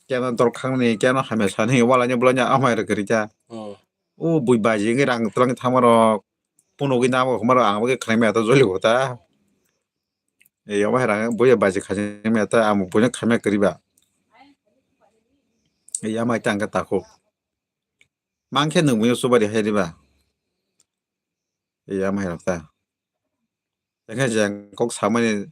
Keno dol khangni, keno hamya sani, walaini bwlaini omo hai rwgwi rikha. Hmm. O bui baji wngwi rang twlangwi thangma rok, punugwi nabo hwnma rok, ang bo khe khlaimaya ta joli bo ta. Ei omo hai rang bui baji khaijak maya ta, ang bo buino khaimaya kwrwi ba. Ei omo hai ta ang khe takhuk. Mang khe nwng buino chuba ri hai riba. Iya, mai rok ta. Ekhe je kok samani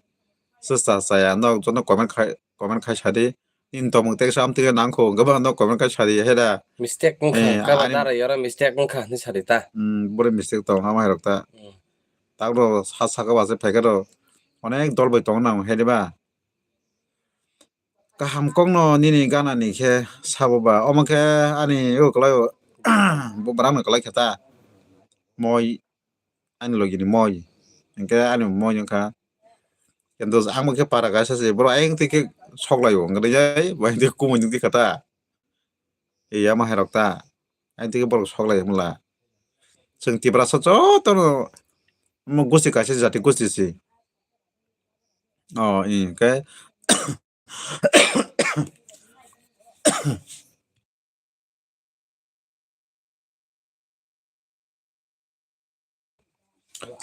sesta saya, nok joto comment khai, comment khai sadi. Nini tongmung teksa amtwi nangkho, hwnkhe bono comment khai sadi, heda. Mistake wngkha, Eh, kaba ani dara yora mistake wngkha hinwi sadi ta. Hmm, bore mistake tong, amai rok ta. Hmm. Takro sa saka ba se phaikhe ro. Onek dol bai tong nang, hede ba. Kaham kokno nini gana ni khe sabo ba. Omo khe ani o kwlai o, bo bwrang no kwlai khe ta. Moi, ani logi ni moi. Hinkhe ani moi wngkha. Kintu ang bo khe para kaisa se, borok ayang twi khe sok lai o, wngkha jai, bo ayang twi khe kumui nukti kha ta. Ei ama hai rok ta. Ayang twi khe borok sok lai mula. Chwng Tiprasa joto no omo gusti kaisa jati gusti se. O, hinkhe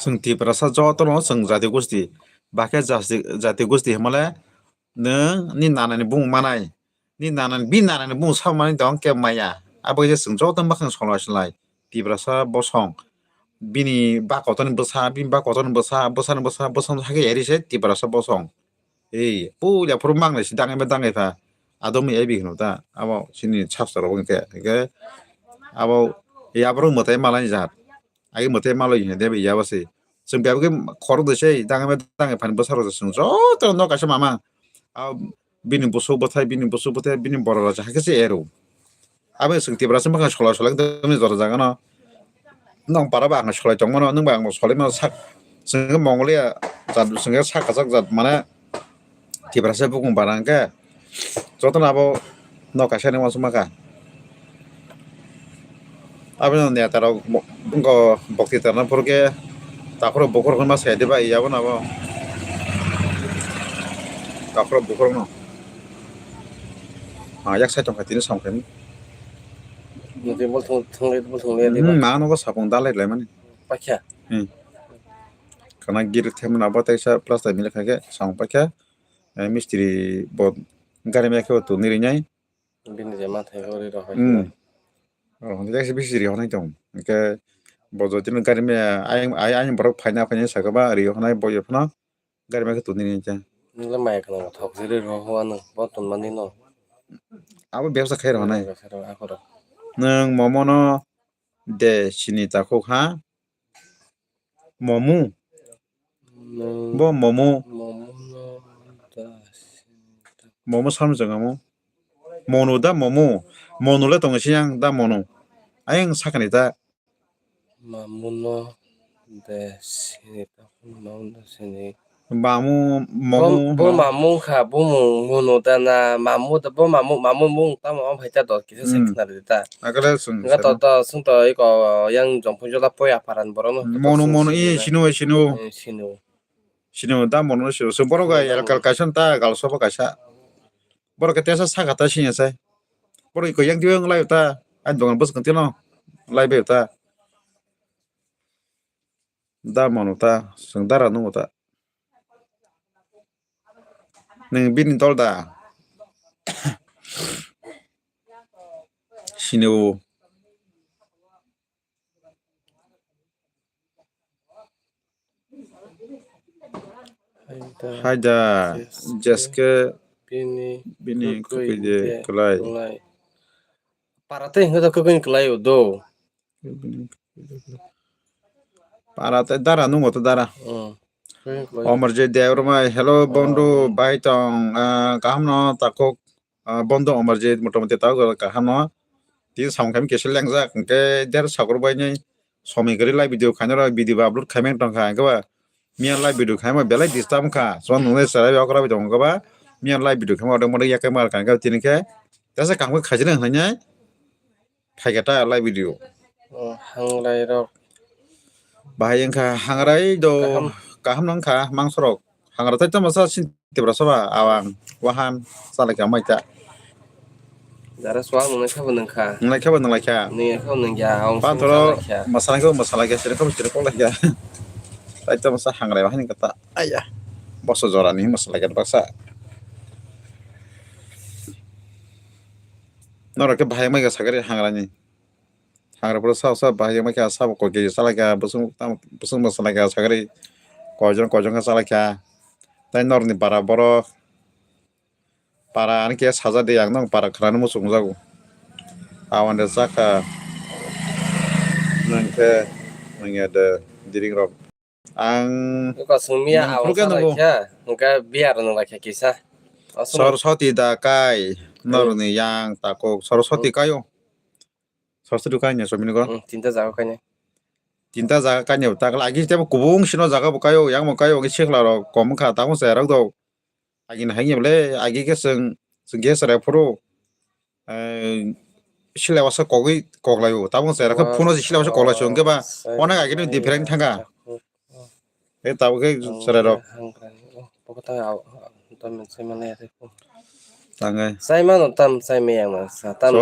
Chwng Tiprasa jotono chwng jati gusti, bakhe jati, jati gusti hwnmale nwng ni nanani bumung manai, ni nanani, bini nanani bumung sa manai tong khe maya. Abo khe chwng joto mwkhang solai solai Tiprasa bosong, bini ba kotorni bwsa, bini ba kotorni bwsa, bwsani bwsa, bwsani hakhe eri se Tiprasa bosong. Ei, puila phuru mangnai si dangai ma dangai pha. Adom ya bi hino ta. Abo sini chapsa rok hwnkhe, hwnkhe abo ya borok mwtai malai jat. Agi mwtai malai hino de ya basi. Chwng biyabo khe khoro de sei dangai ma dangai phan bwsa rok chwng joto no kaisa mama. Abo bini busuk bwthai, bini busuk bwthai, bini borok rok hakhe se ero. Abo chwng Tiprasa mwkhang solai solai wngtongmani jora jaga no. Nwng para ba ang solai tongmano, nwng ba ang solai mano sak. Chwng khe Mongolia jat, chwng khe sak kwchak jat mane Tiprasa bukung bara hwnkhe jotono abo nok kaisa ni uansukma kha. Aboni neta rok bo-, bokti tongna phuru khe takhuro bukhurok hwnma sai diba, iya bono abo takhuro bukhurokno. Ah, yak side tongkha tini samkhe. Nutui bol thung, thung, bol thung le diba. Hmm, ma nogo sapung dalai lai mani. Pakya. Hmm. Kana gir themna bo teisa plaster mile kha khe samung pakya. Eh, mistri bo gari mekhe bo tuni rinai. Bini je mathai gori rok hai. Hmm. Oh, hwnjak se bisi ri honai tong. Hwnkhe bo jotino gari maya ayang, ay-, ayang borok phaina, phaina saka ba ri honai bo ye phano gari maya khe tuni ni khe. Nile maya khna thok jiri ro hua nang bo ton mani no. Abo bebsa khai rok honai. Bebsa khai rok akhoro. Nwng momo no de sini takhuk ha. Momu. Nwng Bo momu. Momu no da sini takhuk. Momu samjwng amo. Monu da momu. Monu le tongo siyang da monu. Ayang sakani ta. Mamuno de sini, mamuno sini. Mamu, Bo, mamu, bo ma- mamu kha, bo mung, muno da na, mamu da, bo mamu, mamu mung tamo, om hai ta dot kisa se Hmm. khna rwdi ta. Akale sung Nga to, sana. To, sung to, iko, yang jongpung jola poya paran borok no. Hmm, to mono, sung mono, sini i, na. Sino, sino. Hmm, sino. Sino, da mono sino. So, borok ga Sino, da elkal mono. Kaisa ta, gal soba kaisa. Borok ke tesa saka ta sini sai. Borok iko yang diyo nglai ta. Ani dogan bwswk tino lai bai ta. Da mano ta, chwng dara nungo ta. Nwng bini dol da? Sini o. Haida, jeske bini bini khukui khukui de de kwlai. Kwlai. Para tei hwnkhe to kwkwi kwlai o do. Para tei dara nungo to dara. Hmm. Kwkwi kwlai o. Omar J Debbarma, hello, oh, bondhu, bai tong, ah, kaham no takhuk, ah, bondhu Omar J, motamoti takhuk kaham no. Tini samung kami kisa lengjak, hwnkhe der sakur bai nai somoi kwrwi lai video khaina rw video ba upload khaimani tongkha, hwnkhe ba miya live video khaima belai disturb wngkha. Chwng nungni chwrai okra bai tongo ba. Miya live video khaima odok modok yakai mar kha, tini khe tesa kaham khe khaijani hwnwi phaikha ta live video. Oh, hangrai rok. Bahai wngkha hangrai do kaham, kaham no wngkha mangsorok. Hangrai tai tamo sa sin Tiprasa ba awang wahan salai kha mai ta. Jara suang nungnai khe bo nung kha. Nungnai khe bo nunglai kha. Nung khe bo nung ya, awang sing Panthoro salai kha. Masalai khe bo masalai kha, sini khe bo sini kok lai kha. Tai tamo sa hangrai bahai ni kata. Aya. Boso jora ni masalai kha baksa. Norok khe bahai mai kha sakari hangrai ni. Hangra boro sa sa bahai ma kha sabo koi khe salai kha, bwswng tamo bwswng bo salai kha, sagri koijon koijon khe salai kha. Tai norni para borok para ani khe sajak de, ang nang para khwlano muchung jago. Awan de chakha nang khe nang ya de diring rok. Ang Eko sungmiya nang awan phulukhe sa nungo. Laikha, hwnkhe biyar nung laikha kisa. Aswk. Soroswati da kai, hmm, norni yang takuk Soroswati hmm. Kaio. Soroswati kainwi somini go. Hmm, tinta jaga kainwi. Tinta jaga kainwi takla agi tebo kubung sino jaga bo kaio, yang bo kaio, agi sikla rok kom kha, tabuk se rok do. Agi na hangye bole, agi khe chwng, chwng khe chwrai phuru, eh, sila wasa kogwi koklaio. Tabuk se rok phone se sila wasa koklai chwng khe ba, onek agi no different thanga. E tabuk khe chwrai rok. Tangai. Chai mano tam chai maya ma sa, tam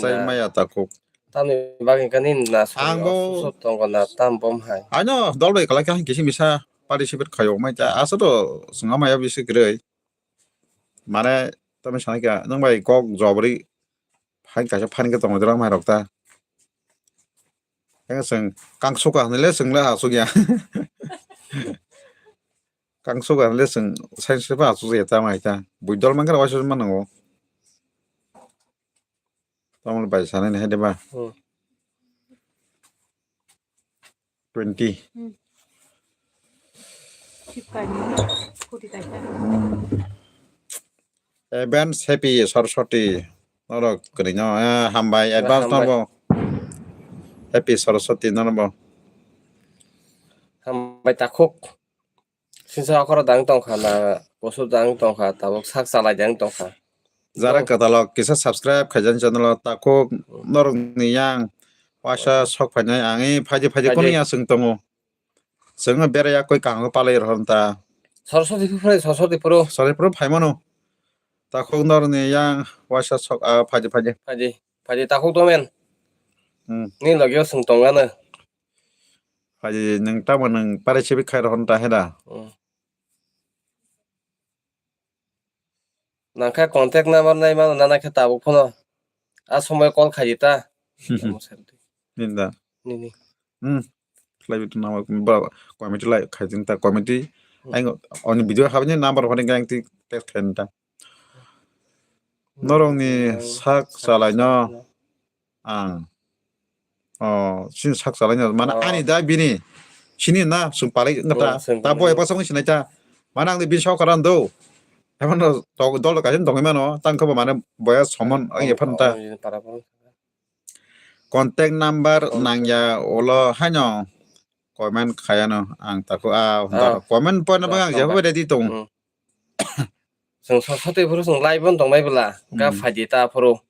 chai maya takuk. Tamni bagwi kani na sori osuso tongo na tam bom hai. Ano dol bai kalai kha kisi misa participate khayo mai ta asa to swnga maya bisi kwrwi. Mane tamni sanai kha nwng bai kok jobri hai kaisa phan khe tongo jora mai rok ta. Khe chwng kangsuka hwnwi le chwng le asuk ya. Kangsuka hwnwi le chwng sai se ba asuk ya ta mai ta. Bui dol man khe waisa man nango. Tamoni bai sanani hai de ba. Hmm. Twenty. Hmm. Sip kainwi, koti kaisa. Hmm. Advance happy Saraswati. Norok kwrwino, eh, hambai, advance hambai. Norbo. Happy Saraswati norbo. Hambai takhuk. Sisa okoro dang tongkha na, kusu dang tongkha, tabuk sak chalai dang tongkha. Jara kwtalok kisa subscribe khaijani channel o takhuk norokni yang waisa sok phainai ang e phaidi phaidi kono ya chwng tongo. Chwngno berai ya koi kaham palai rohor ta. Soroswati phuru phai, Soroswati phuru. Soroswati phuru phaimano. Takhuk norokni yang waisa sok, ah, phaidi phaidi. Phaidi, phaidi takhuk domen. Hmm. Ni logio chwng tongano. Phaidi nwng tamo nwng participate khai rohor ta heda. Hmm. Nangkhe contact number nai mano nana khe tabuk phano. A somoi call khaidi ta. Ninda. Nini. Hmm. Khlai bitu nama ba committee lai khaiding ta committee. Hmm. Ang oni video habni number hore gang ti text khaiding ta. Norokni sak chalaino. Ang. Oh, sini sak salai na. Mana ani da bini. Sini na sung palai ngata. Ta boy pasang sini ta. Mana ang bini sok karan do. Emang no dol kaisa dong mano. Tang kho mana boya somon ang ye phan ta. Contact number nang ya ulo haino. Comment khayano ang tako, ah, ah, comment poina bwkha ang jabo ready tong. Chwng sosoti phuru chwng live on tongmai bwla, ga phaidi ta phuru.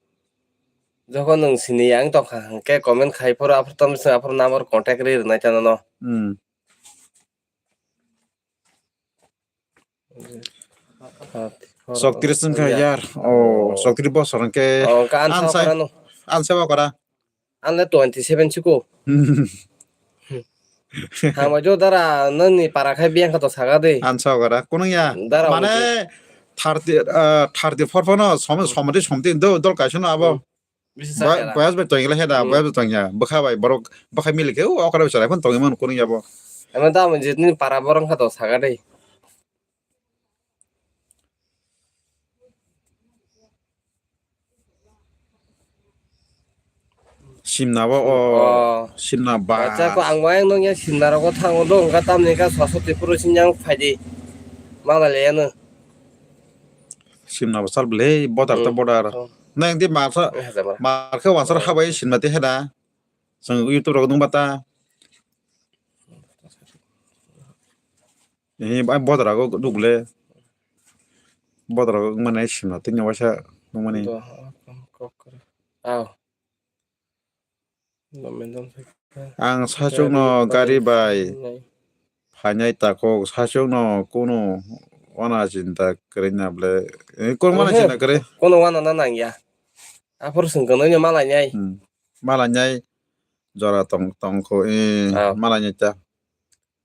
Jokhon nwng sini yang tongkha, hwnkhe comment khai phuru aphuru tamo chwng aphuru number contact ri rwnai ta nono. Hmm. Soktiris wngkha yar. Oh, soktiris bosor hwnkhe. Oh, hwnkhe ang sai, Ansa ba kora. Anle twenty seven chiko. Hambai jo dara nani para khai biyang khato saga de. Ansa kora. Kunung ya. Dara mane thirty, ah, thirty four phano som-, somati somati do dol kaisa no abo. Bisi Boy-, chakya da. Boyas bai tongila heda, Hmm. Boyas bai tongya. Bwkha bai borok bwkha milik khe, o okra bai chwrai phano tongwi mano kunung yabo. Ema da mo jitni para borok khato saga de. Simna bo o, oh. Simna ba. Acha ko ang wayang nung ya simna rogo thango do, wngkha tamni ka soso tipuro sinyang phaidi. Mala leyano. Simna bo sal bwlei, border to Hmm. Border. Oh. Nang di marsa, Eh, hajar ba. Markhe wansar habai simna te heda. Chwng YouTube rogo nung bata. Eh, bai border rogo dugle. Border rogo mane simna te nyawaisa nung mani. Do, kok, kok, kok. Aw. Ang sachukno gari bai phainai takhuk, sachukno kunu wana chinta kwrwi na ble. Eh, kunu wana chinta kwrwi? Kunu wana na nangya. Aphuru swng kwno no malainai. Hmm. Malainai jora tong, tongkho, eh, malainai ta.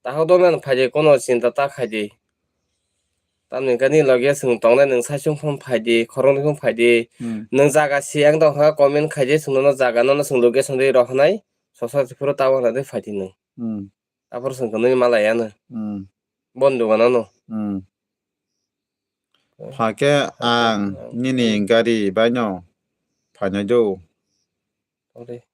Takhuk donan phaidi, kono chinta ta khaidi. Tamni hwnkhe nini loge chwng tongnai, nwng saichung phone phaidi, khoroknwi phone phaidi. Hmm. Nwng jaga siyang tongkha, comment khaidi, chwng nono jaga nono chwng location rwi rohornai, sosa phuru tabuk hwnwi phaidi nwng. Hmm. Aphuru chwng kwnwi malai ano. Hmm. Bon dogano no. Hmm. Phakhe ang nini gari baino phainai do. Ore.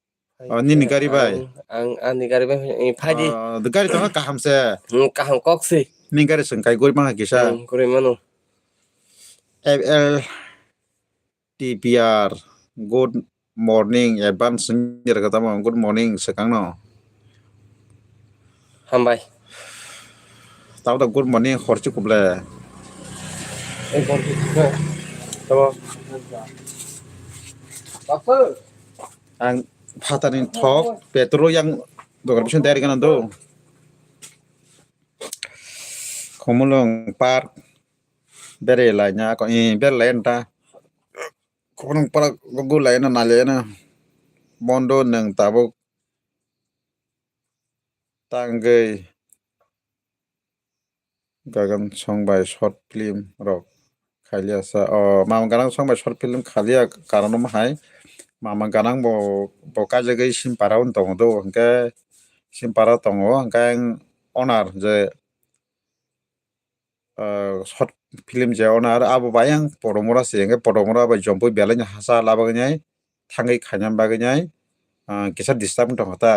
Oh, nini gari bai? Ang, ang ani gari bai, eh, phaidi. Ah, the gari tongkha kaham se. Hmm, kaham kok se. Nini gari chwng kai gori mangkha kisa. Hmm, gori mano. F L T P R, good morning, advance wngya kha tamo, good morning swkang no. Hambai. Tamo da good morning, hor chi kuble. Eh, hor chi kuble. Tamo. Ang phatani thok, petrol yang dogar bising dari kana do. Khumulwng park bere laina ko, eh, bere laina ta. Khumulwng park go laina na laina. Bondo nwng tabuk tangwi. Gagan song bai short film rok khaliya sa, o, mama ganang song bai short film khaliya karon omo hai mama ganang bo, bo kaijagwi Simpara o tongo do, hwnkhe Simpara tongo, hwnkhe ang owner je, ah, short film je owner abo bai ang Podomora se, hwnkhe Podomora bai Jompui belai no hachal, abo wngnai thangwi khaina bagwi nai, ah, kisa disturb wng tongkha ta.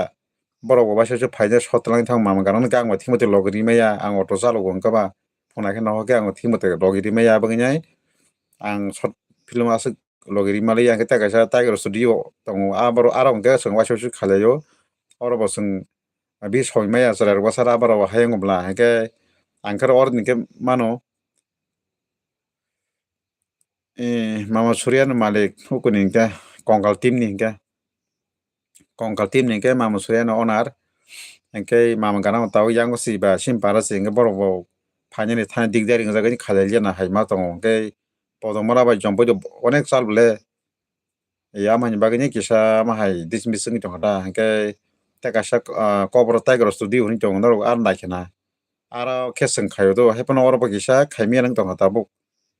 Borok bo waisa waisa phaina sotwlangwi thang mama ganang khe ang bo thikmate logi rimaya, ang auto chalogo wngkha ba. Phone khe nohor khe ang thikmate logi rimaya, abo wngnai ang short film aswk logi rimali, ang khe tei kaisa Tiger Studio tongo, abo aro hwnkhe chwng waisa waisa khalaio. Oro bo chwng bini soi maya chwrai rok bwsara abo rok hayung bwla, hwnkhe ang khe oro ni khe mano. Eh, mama Surya no malik, hukuni hwnkhe Kongkal team ni hwnkhe. Kongkal team ni hwnkhe mama Surya no owner. Hwnkhe mama gana o tao yang si ba Simpara si hwnkhe borok bo phainani thani dikdari wngjak, khalai liya na hai ma tongo. Hwnkhe Podomora bai Jompui do onek chal bole. Yamani bagwi ni kisa ma hai dismiss wngwi tongkha ta, hwnkhe tei kaisa, ah, Kobra Tiger Studio hinwi tongo norok, aro naikhe na. Aro khe chwng khaio do, haiphano oro bo kisa khaimya nang tongkha tabuk.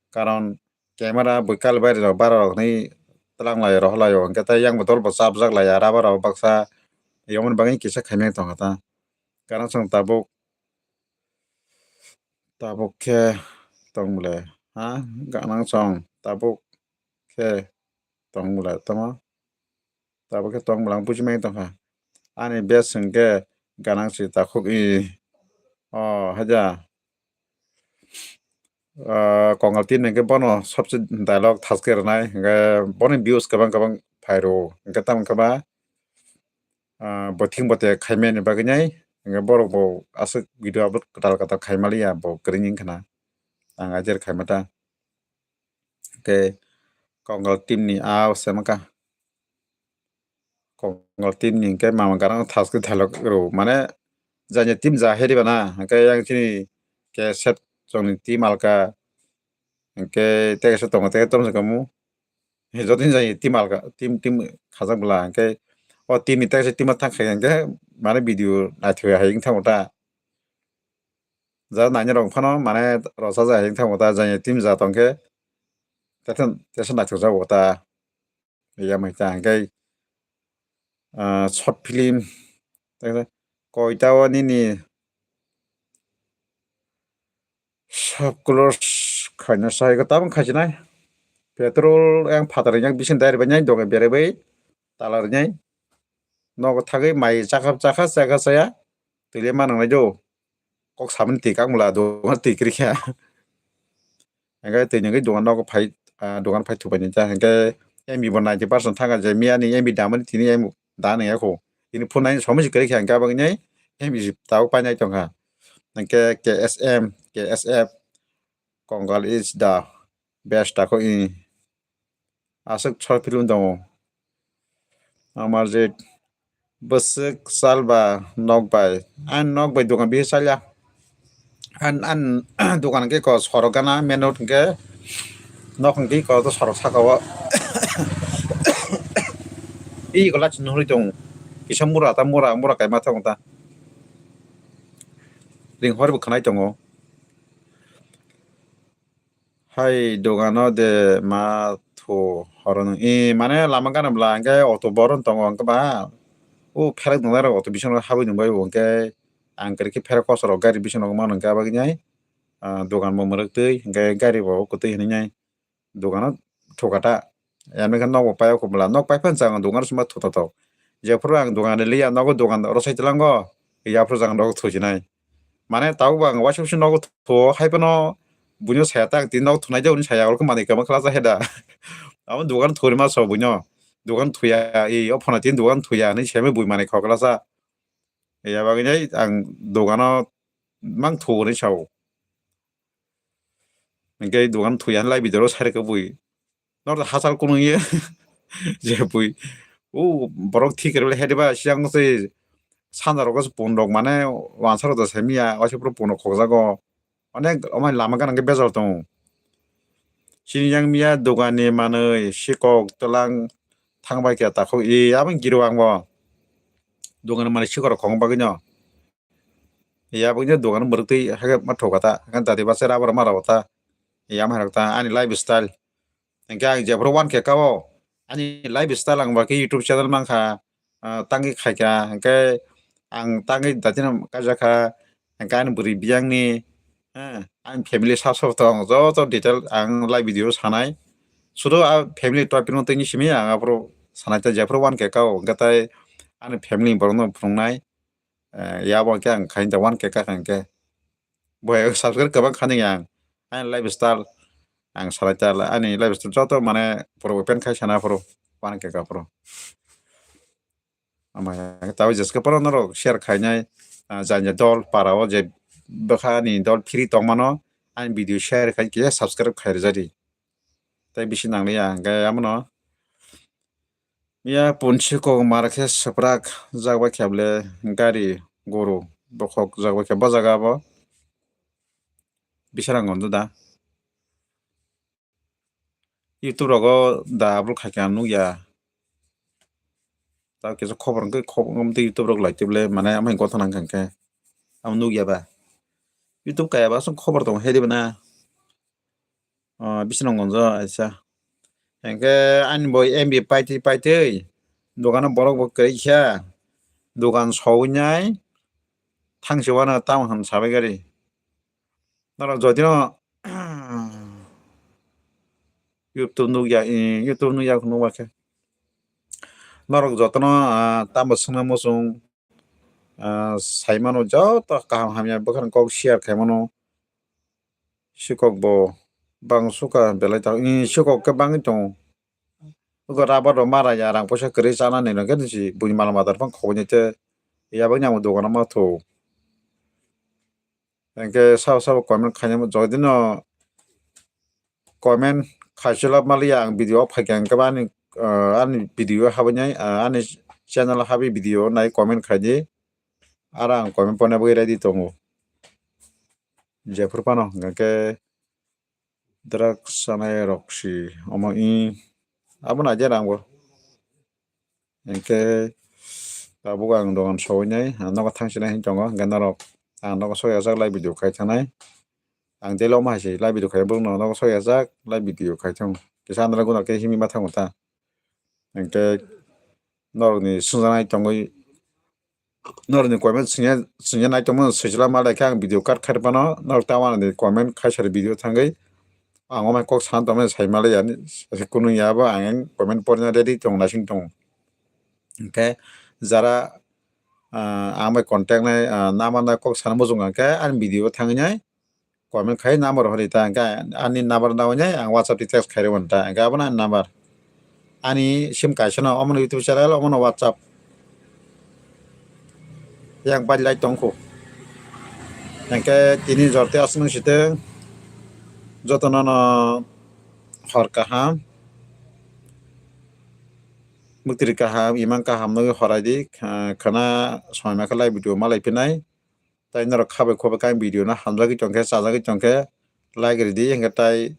Karon camera bwkal baire rok bara rok hinwi twlang laio, rohor laio, hwnkhe tei yang bo dol bo chapjak laiya, rubber rok baksa yomoni bagwi kisa khaimya tongkha ta. Karon chwng tabuk, tabuk khe tong bole, ha, ganang song tabuk khe tong bole tamo. Tabuk khe tong bwlang buji mai tongkha. Ani best hwnkhe ganang si takhuk i. O, haja. Ah, Kongkal team ni hwnkhe bono sobse dialogue thaske rwnai. Hwnkhe boni views kwbang kwbang phairo. Hwnkhe tamo khe ba, ah, bo thik bo te khaimani bagwi nai. Hwnkhe borok bo aswk video upload kwtal kwtal khaimaliya bo kwrwini wngkha na. Ang ajer khaimata. Hwnkhe Kongkal team ni a o se maka. Kongkal team ni hwnkhe mama ganang thaske dialogue rw. Mane janya team ja heri bana. Hwnkhe yang chini K S F chwngni team alka. Hwnkhe tei kaisa tongo, tei kaisa tomsa kamu. Joto ni jani team alka, team, team khajak bwla, hwnkhe o team ni teisa team o thang kha hwnkhe mane video naithok hai wng thango ta. Ja nai rok phano mane rosa ja hai wng thango ta, jani team ja tong khe teisa, teisa naithok jago ta. Ya mai ta hwnkhe, ah, short film, koita o nini sub close khaina sai ko tabang khasinai. Petrol yang phatar yang bisin dai bai nai doga berai bai tala rinai. Nogo thagwi mai chakha chakha chakha chaya twi le manang nai do. Kok samani twi kak mula do twi kri kha. Hwnkhe twi nungwi dogan nogo phai, ah, dogan phai thupai ni ta hwnkhe M B bo ninety percent thanga je miya ni M B damani tini M B da nang yakho. Tini phone nai somoi se kwrwi kha hwnkhe aboni M B tabuk painai tongkha. Hwnkhe K S M, K S F, Kongal is the best takho i. Aswk short film tongo. Amar je bwswk sal ba nok bai. Ang nok bai dogan bihi salya. Ang, ang dogan hwnkhe ko sorok gana main road hwnkhe nok hwnkhe ko to sorok saka o. I ko lachi nugwi tongo. Kisa mura ta mura, mura kaima tongo ta. Ring hor bo khwnai tongo. Hai dogano de ma thu horo nung. I mane lama gana bwla hwnkhe auto boron tongo hwnkhe ba. O pherek nungnai rok auto bisingo habwi nungbai bo hwnkhe ang kwrwi khe pherek kochorok gari bisingo mano hwnkhe abagwi nai, ah, dogan bo mwrwk twi hwnkhe gari bo kwtwi hinwi nai dogano thuka ta. Yamni khe nogo pai o kubla nok pai phano chang dogan sima thuta tok. Jephuru ang dogan liya nogo dogan rosai tlango yaphuru chang nogo thusinai. Mane tabuk bo ang waisa waisa nogo thuo hai phano buino saya ta ang tini nogo thunai de hwnwi saya oro khe manwi kwbang khlajak he da. Abo dogan thurima so buino dogan thuya i o phano tini dogan thuya hinwi semi bui manwi khok khlajak. Ya bagwi nai ang dogano mang thuo hinwi sao. Hwnkhe dogan thuya hinlai bidoro sai rwkhe bui. Nor hachal kunu ye. Je bui. O borok thik rwle hediba siang se sanja rogo se pun rok mane wansa rok da sai miya waisa puro pun rok khokjago. Onek omo lama gana hwnkhe bejal tongo. Chini yang miya dogan ni manwi sikok twlang thangbai khe takhuk i aboni giro ang bo. Dogan ni manwi sikok rok khokna bagwi no. Ya bo dogan mwrwk twi hakhe ma thoka ta, hakhe dati bachai rubber ma rw ta. Ya ma rok ta ani lifestyle. Hwnkhe ang jephuru one K ka o ani lifestyle ang ba khe YouTube channel mankha, ah, tangwi khaikha, hwnkhe ang tangwi dati no kaijakha, hwnkhe ani bwrwi biyangni, eh, ani family sab sabo tong joto detail ang live video sanai. Sudo a family topic no tini simi ang aphuru sanai ta jephuru one K ka o hwnkhe tai ani family borok no phunuknai. Eh, ya bo khe ang khaini da one K ka kha hwnkhe. Bo hai subscribe kwbang kha nini ang. Ani lifestyle ang salai ta ani lifestyle joto mane puro open khai sana puro one K ka puro. Ama ya ta jeske puro norok share khainai, ah, jani dol para o je bwkha ni dol free tong mano ani video share khai khe subscribe khai rwjadi. Tei bisi nangliya hwnkhe amono. Ya punsi kok mar khe swprak jak bai khe bole gari guru bokhok jak bai khe bo jaga bo bisarang gonjo da. YouTube rogo da upload khaikhe ang nukya. Ta kisa khobor hwnkhe khobor wngkhe YouTube rok lai tei bole mane amai gotha nang kha hwnkhe amo nukya ba. YouTube kaya ba aswk khobor tongo hede bana. Ah, bisingo gonjo aisa. Hwnkhe ani bo M B paitwi paitwi dogano borok bo kwrwi kha. Dogan sogwi nai thangsi wano tamo hwn sabai gari. Norok jodi no YouTube nukya, eh, YouTube nukya nukba khe. Norok jotono, ah, tamo swngna muchung, ah, saimano joto kaham hamya bwkhani kok share khaimano. Sikok bo bang sukha belai ta, eh, sikok khe bangwi tongo. Ogo rubber rok ma raya rang poisa kwrwi chanani nokhe nisi buini mal matar phang khoboni tei yabagni amo dogano ma thung. Hwnkhe sabo sabo comment khainai jodi no comment khaisula maliya ang video o phaikha hwnkhe ani, ah, ani video o habwi nai, ah, ani channel o habwi video nai comment khaidi. Aro ang comment pona bagwi ready tongo. Jephuru phano hwnkhe drugs chanai rok si omo i Abo naidi rang bo. Hingke tabuk ang dogan sogwi nai, ang nogo thang sinai hin tongo, hingke norok ang nogo sogya jak live video khai thangnai. Ang tei loma hai se live video khai borok no nogo sogya jak live video khai thang. Kisa andra guna khe himi ma thango ta. Hingke norokni swngjaknai tongwi, norokni comment swngya, swngya nai tongmano swijla ma lai khe ang video cut khai phano norok ta wanani comment khai sari video thangwi ang omai kok sana tongmani sai ma lai ya, kunu ya bo ang comment porina ready tong naising tongo. Hingke jara, ah, ang bai contact nai, ah, number nai kok sana muchung kha khe ani video o thangwi nai comment khai number hori ta, hingke ani number nawi nai ang WhatsApp ni text khai rw ta, hingke abono ani number. Ani sim kaisa no, omono YouTube channel, omono WhatsApp. Yang pai lai tongkho. Hingke tini jorte aswk nung siteng jotono no hor kaham, muktri kaham, imang kaham nugwi horai di, kha-, khana somai ma khe live video ma lai phinai. Tai norok khabai khobai khe ang video no hamjagwi tongkhe, chajagwi tongkhe, like ridi, hingke tai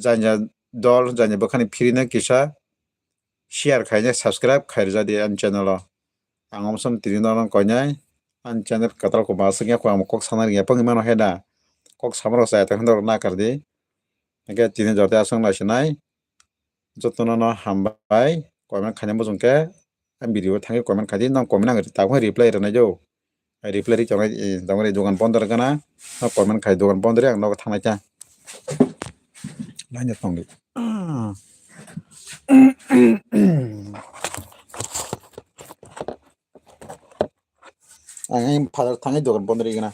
janya dol, janya bwkhani phirino kisa share khaina, subscribe khairwja di ani channel o. Ang omsom tini norok koinai ani channel kwtal kwma aswk ya, ang kok sana ringya pangwi mano he da. Kok samarok chaya tongkhe norok nakar di. Hingke tini jorte aswk naisinai. Jotono no hambai, comment khaina muchung khe, ang video o thangwi comment khai di, nang comment ang tabuk reply rwnai do. Reply ri tongnai, eh, tabuk dogan bondo rwgana, no comment khai dogan bondo ri ang nogo thangnai ta. Laina tongdi. Ang father thangwi dogan bondo ri gana.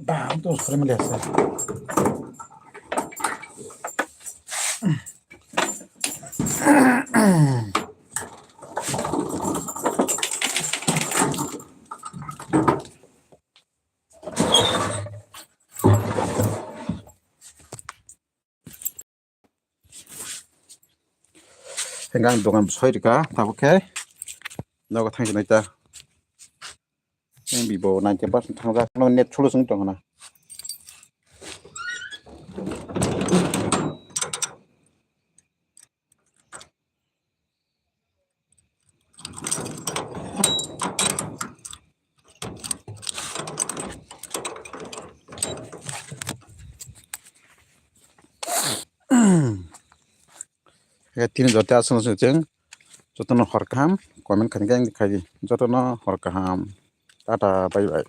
Bam, to sore mali ase. Hingke ang dogan soi rika, tabuk khe nogo thang sinai ta. Ang Vivo ninety percent thangjak, no net solo song tong na. Tini joto aswk aswk chwng jotono hor kaham, comment khaina khe ang khaidi, jotono hor kaham, tata, bye bye.